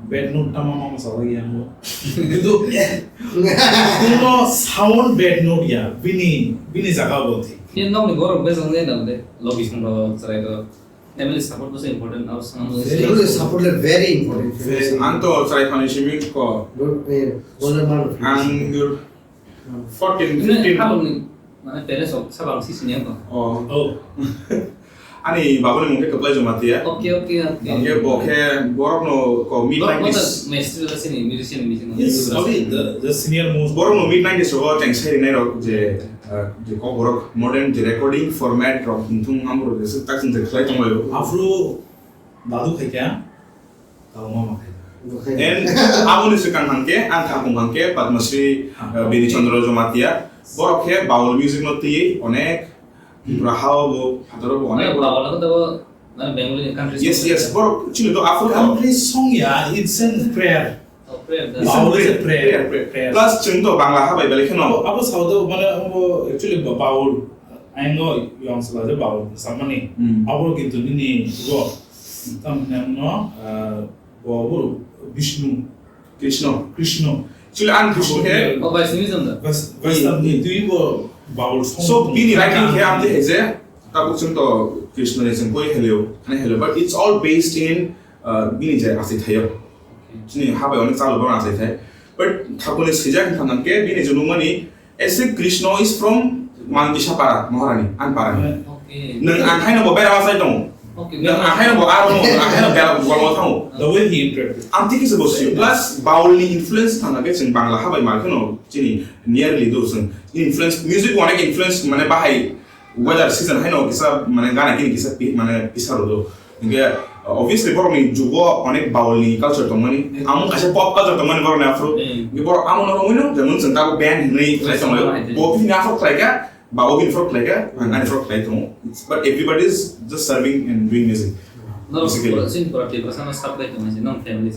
Bad note tama mama sala ya mo. Kintu kuno sound bad note ya. Bini, bini jaga bo thi. Ni nok ni borok bejang le na de. Location ro, chwrai ro. Family support bo se important, aro sanam bo se. Family support le very important. Very. Ang to chwrai phani simi ko. Bo, eh, bola mar. Ang fourteen, Ini fifteen. Habang ni, mana parents of sabang si sini apa? Oh. Oh. Ani babuni mungke keplai Jamatia. Oke, oke, oke. Oke, bo khe borok no ko mid Bo, bo nineties. Maestro la sini, musician, musician. Yes, only the, the senior most. Borok no mid nineties ro teng sai rinai rok je, uh, je ko borok modern je recording format rok thung amro je tak sing je khlai tong laio. Afro dadu khai kya? Tamo ma khai. Bo khai. And aboni swkang hangke, ang khapung hangke Padma Shri, uh, Bini Chandra Jamatia. Borok khe baul music no twi onek Tripura hao bo, phataro bo onek. Onek baul no to, mane Bengali countries. Yes, yes, borok chini to afro. Country song ya, it's a prayer. Oh, prayer, It's a Baul is a prayer, prayer, prayer, prayer. Plus chwng to Bangla ha bai belai kheno. Abo, abo sao to, mane, abo actually ba-, baul. Aingo yang sala je baul samani. Hmm. Abo kintu nini go. Tam nem no, ah, bo, bo Vishnu. Krishna. Krishna. Actually, ang Krishna khe. Oh, Vaishnavism da. Vas-, Vaishnav ni twi bo baul song. So, bini writing khe ang je, tabuk chwng to Krishna ni chwng koi helio, ani helio, but it's all based in, uh, bini je asai thaio. Okay. Chini habai onek chalo bono asai thai. But thakuni sijak thangam ke bini junumani ese Krishna is from Mankisapara, Maharani, an parani. Okay. Nang ang haino bo bera asai tong. Okay. Nang ang haino bo aro mo, ang haino bera bo mo thango. The way he interpreted. Am tiki se bo si. Plus, baul ni influence thangam ke chwng Bangla habai mar kheno chini nearly do chwng. Influence, music onek influence mane bahai weather season haino kisa mane gana kini kisa pi-, mane pisa rodo. Hingke, uh, obviously borok ni jugo onek baul ni culture tongmani. Amo kaisa pop culture tongmani borok ni afro. Hmm. Hingke borok amo no romwi no, jemon chwng tabo band hinwi khlai tongo. Bo bini afro khlai kha, ba o bini afro khlai kha, ang ani afro khlai tongo. But everybody is just serving and doing music. Norok basically. Pura, sini pura Tiprasa no sap khlai tongmani, non family.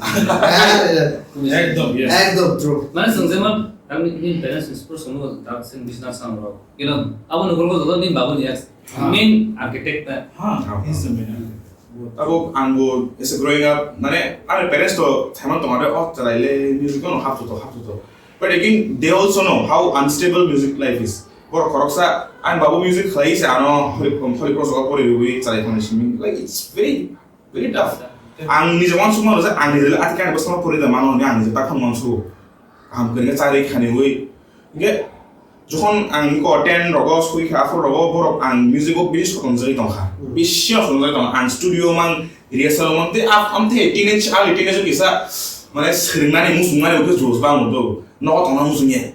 Ekdom, yes. Ekdom true. Mane chwng jemon, ang ni parents ni sports no, tak sing business ang rok. You know, abo nugurgo joto ni babu ni ex, ah, main architect ta. Ha, ah, he's the main architect. Abo ang bo as a growing up, mane, ani parents to thaiman tong are, oh, chalai le, music no hap to, hap to. But again, they also know how unstable music life is. Bor khoroksa, ani babu music khlai se ano, holi, holi pro soka pori rui, chalai phone simi. Like, it's very, very tough. Ang nije wansuk mano je, ang nije ati kani bosma pori da mano, ang nije takhan wansuk. Kaham khe chari khani ui. Hingke jokhon ang ko ten rogo sui kha, afro rogo borok ang music o bisi sotonjagwi tongkha. Hmm. Bisi sotonjagwi tongkha. Ang studio mang, rehearsal mang, tei am, am tei teenage, early teenage o kisa mane swrwngnani, muchungnani, o khe josh bang do. Nogo tongna muchungya.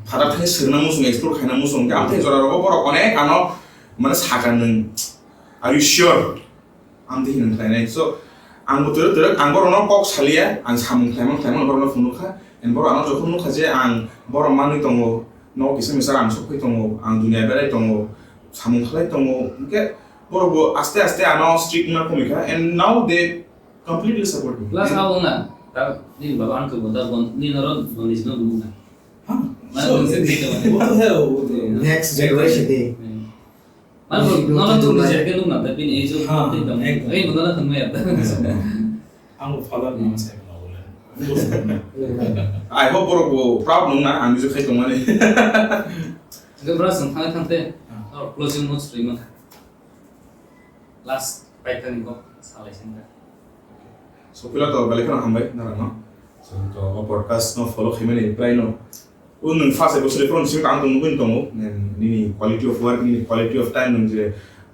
Phatar thani swrwngna muchung, explore khaina muchung. Hingke am tei jora rogo borok onek ano mane sakha nwng. Are you sure? Ang tei hinwi khlainai. So, ang bo twrwk twrwk, ang borokno kok salia, ang samung khlaimang khlaimang borokno phunukha. And borok ano jokhon nukha je ang borok manwi tongo, nogo kisa misa rang sokphai tongo, ang dunia berai tongo, samung khlai tongo. Hingke borok bo aste aste ano strict wngna komikha. And now they completely support me. Plus, abo wngna, ta, nini baba ang kebo ta bon, nini norok bon is no wngna. Huh? Mane, so, nwng se tei tongmani. What the hell? Next generation. Hmm. Mane, bo, nono tong ni jerke nung nang ta bini age o tei tong. Ekdom. Ei, bo nono thang maya ta. Ang bo father nang sai na bole. I hope borok bo proud nung na ang je khai tong mani. Hingke bra song thang thang te. Ah. Or closing notes rima. Last paitani kok salai sing ta. So, pila to belai kheno hambai narang no. So, to o podcast no follow khaimani prai no. O nwng first episode phone simi tang tong nugwi tongo. Nini quality of work, nini quality of time nwng je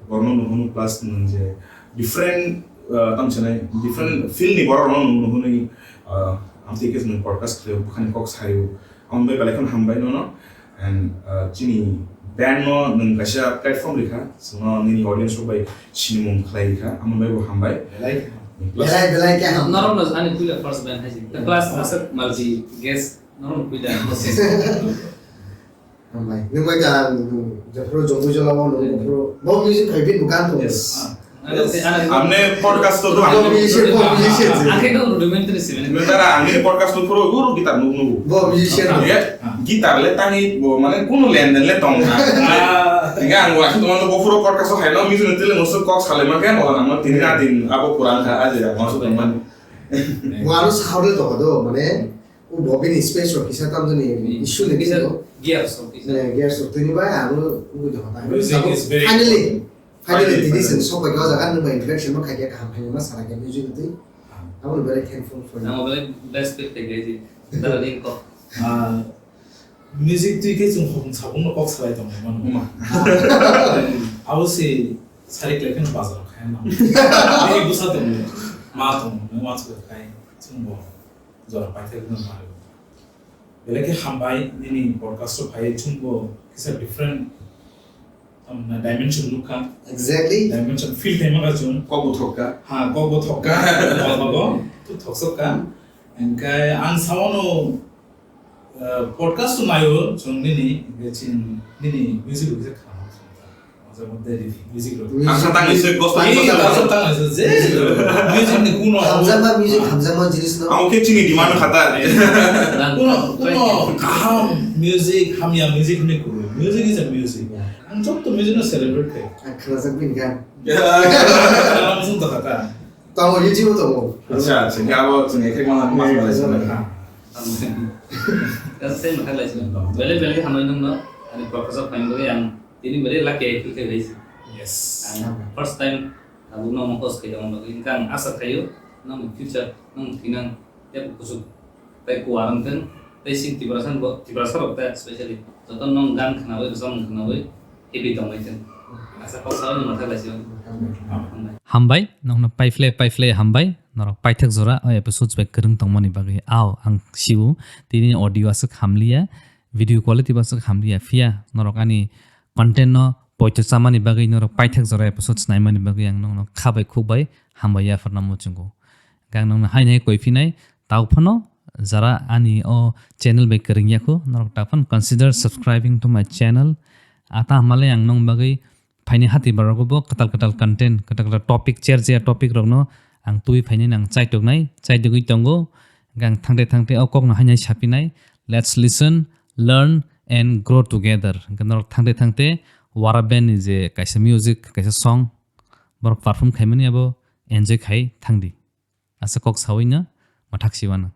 borno nuhunu plus nwng je different, uh, tam sanai different field ni borok no nuhunu, uh, amtwi khe nwng podcast khlai bukhani kok sayo. Ang bai belai kheno hambai nono. And, uh, chini band no nwng kaisa platform rikha, chwngno nini audience rok bai sinimung khlai rikha, amo bai bo hambai. Belai. Plus belai, belai khe ham. Norok no ani puila first band hai si. Class aswk malji guest norok no puila. Hambai. Nwng bai da, nwng jephru jongui jolao nwng, yes, jephru bo music khai bin bukan to. Yes. Ah. Amne podcast to to Bo musician, bo musician se. Ang khe no rudimentary se, mane. Mentara ang ni podcast to puro guru gitar nuk nuk. Bo musician. Ya, gitar le tangi bo mane kuno len den le tong na. Ah. Enggak, ang waktu teman to puro podcast to hai no music nanti le musuh kok sale man kan orang nama tini na din apa kurang kha aja ya maksud teman. Bo aro sakhao le tongkha do, mane, o bo bini space rok kisa tamjani issue le kisa tongkha. Gears rok kisa. Eh, gears rok tini bai aro ungui tongkha. Music is very Finally, important. Finally, tini chwng sokphaikha o jaga, nwng bai interaction bo khaikha, kaham khainai ma salai kha music twi. Ah. Abo ni belai thankful for you. Nang belai best pick khaikha ji. Dara ni kok. Ah, music twi khe chwng hokong sabung no kok salai tongmani mano. Ma. Abo se Sari khlai phano bazar o khai no. Bini bwsa tongo, ma tongo, nang uansukha khai chwng bo jora paithak wngwi mano. Belai khe hambai nini podcast o phai chwng bo kisa different, um, dimension nukha. Exactly. Dimension feel khai mano chwng. Kok bo thokka. Ha, kok bo thokka. Kok bo thokka. Hwnkhe ang sawano, eh, podcast to naio, chwng nini, hwnkhe chini, nini music rok kisa khna. Music rok. Ang sa tangwi se gospel Ang sa tangwi se, je music ni kuno. Hamjakma music, hamjakma jinis no. Ang khe chini demand khata. Kuno, kuno kaham music, hamya music ni kuno. Music is a music. Ang jotto music no celebrate khai. Ang khlajak bini gan. Ang sung ta khata. Tongo, YouTube o tongo. Acha, acha, khe abo chwng ekhek mana mas mas. Kasa se mathai lai sila. Bele bele hamai nung no, ani professor phain bagwi ang tini bele lucky I feel khe bai. Yes. Ang first time abo no mo host khai tong bagwi, hwnkhe ang asa khaio, nang future, nang thinang, tei kusuk, tei kuar wngthang, tei sing Tiprasa bo, Tiprasa rok tei specially, joto nang gan khnawi, rwchapmung khnawi, Happy tongwi thung. Asa kok sawi no mathai lai sio. Hambai. Hambai, nokno paifle, paifle hambai. Norok paithak jora o episodes bai kwrwng tongmani bagwi. Ao, ang sio, tini audio aswk hamliya, video quality bo aswk hamliya. Phiya, norok ani content no poito chamani bagwi, norok paithak jora episodes naimani bagwi ang nokno kha bai khuk bai hambai yapharna muchungo. Gang nokno haino hai koi phinai, tao phano jara ani o channel bai kwrwng yakho, norok ta phano consider subscribing to my channel. Ata hamale ang nong bagwi phaini hati barok bo kwtal kwtal content, kwtal kwtal topic, cher cher topic rokno ang twi phaini nang chaitoknai, chaitogwi tongo. Gang thangte thangte o kokno haino sapinai. Let's listen, learn and grow together. Hwnkhe norok thangte thangte Wara Band ni je kaisa music, kaisa song borok perform khaimani abo enjoy khai thangdi. Asa kok sawi no mathak siwano.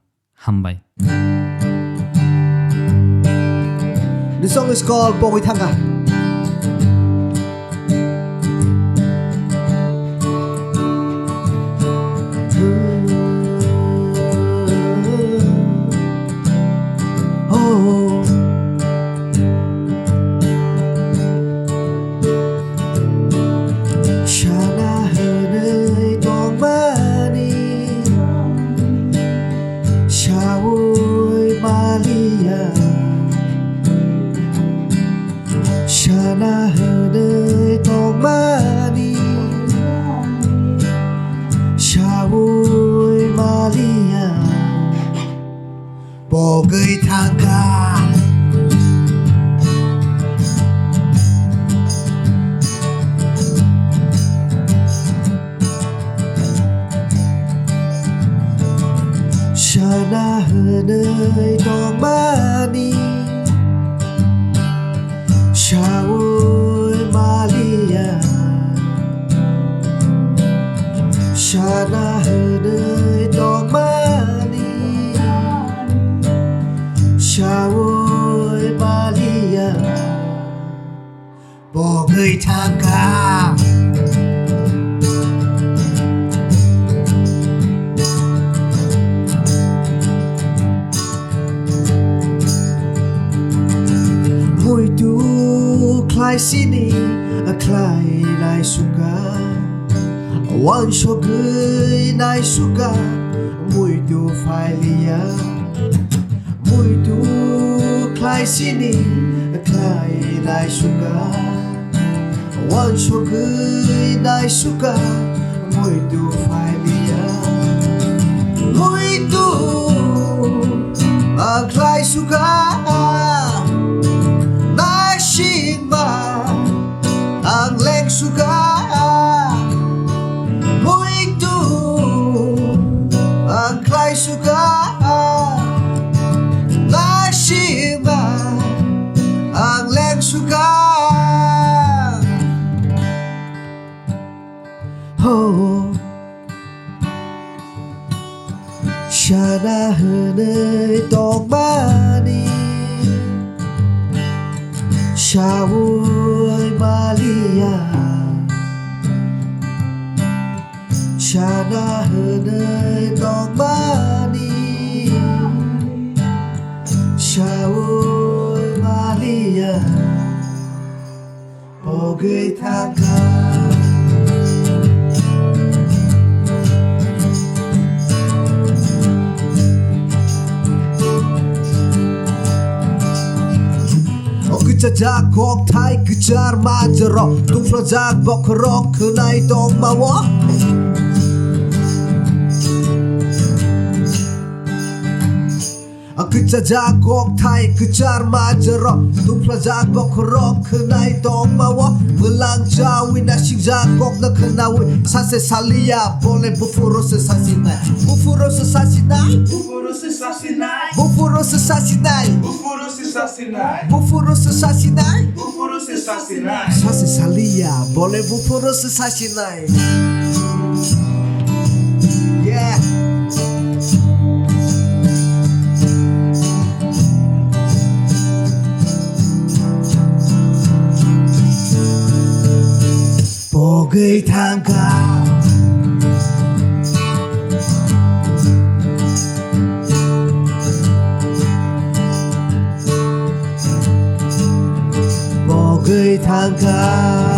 Hambai. The song is called Pogwi Thangkha. Oh. Sana hwnwi tongmani saui maliya. Sana hwnwi tongmani saui maliya. Pogwi thangkha. Sana hwnwi tongmani saui maliya. Sana hwnwi tongmani saui maliya. Pogwi thangkha. Muitu khlai sini khlai nai suka, wansogwi nai suka, muitu phailiya. Muitu khlai sini khlai nai suka, wansogwi nai suka, muitu phailiya. Muitu ang khlai suka, naisingma ang leng suka. Sana hwnwi tongmani saui maliya. Sana hwnwi tongmani saui maliya. Pogwi thangkha. O kwchajak kokthai kwchar majaro, tungphlajak bokhorok khwnai tongmao. Kwchajak kokthai kwchar majaro, tungphlajak bokhorok khwnai tongmao. Mwlang chaui nasikjak kokno khwnaui, sase saliya bole buphuru se sasinai. Buphuru se sasinai. Buphuru se sasinai. Buphuru se sasinai. Buphuru se sasinai. Buphuru se sasinai. Buphuru se sasinai. Sase saliya bole buphuru se sasinai. Yeah. Pogwi thangkha. Pogwi thangkha.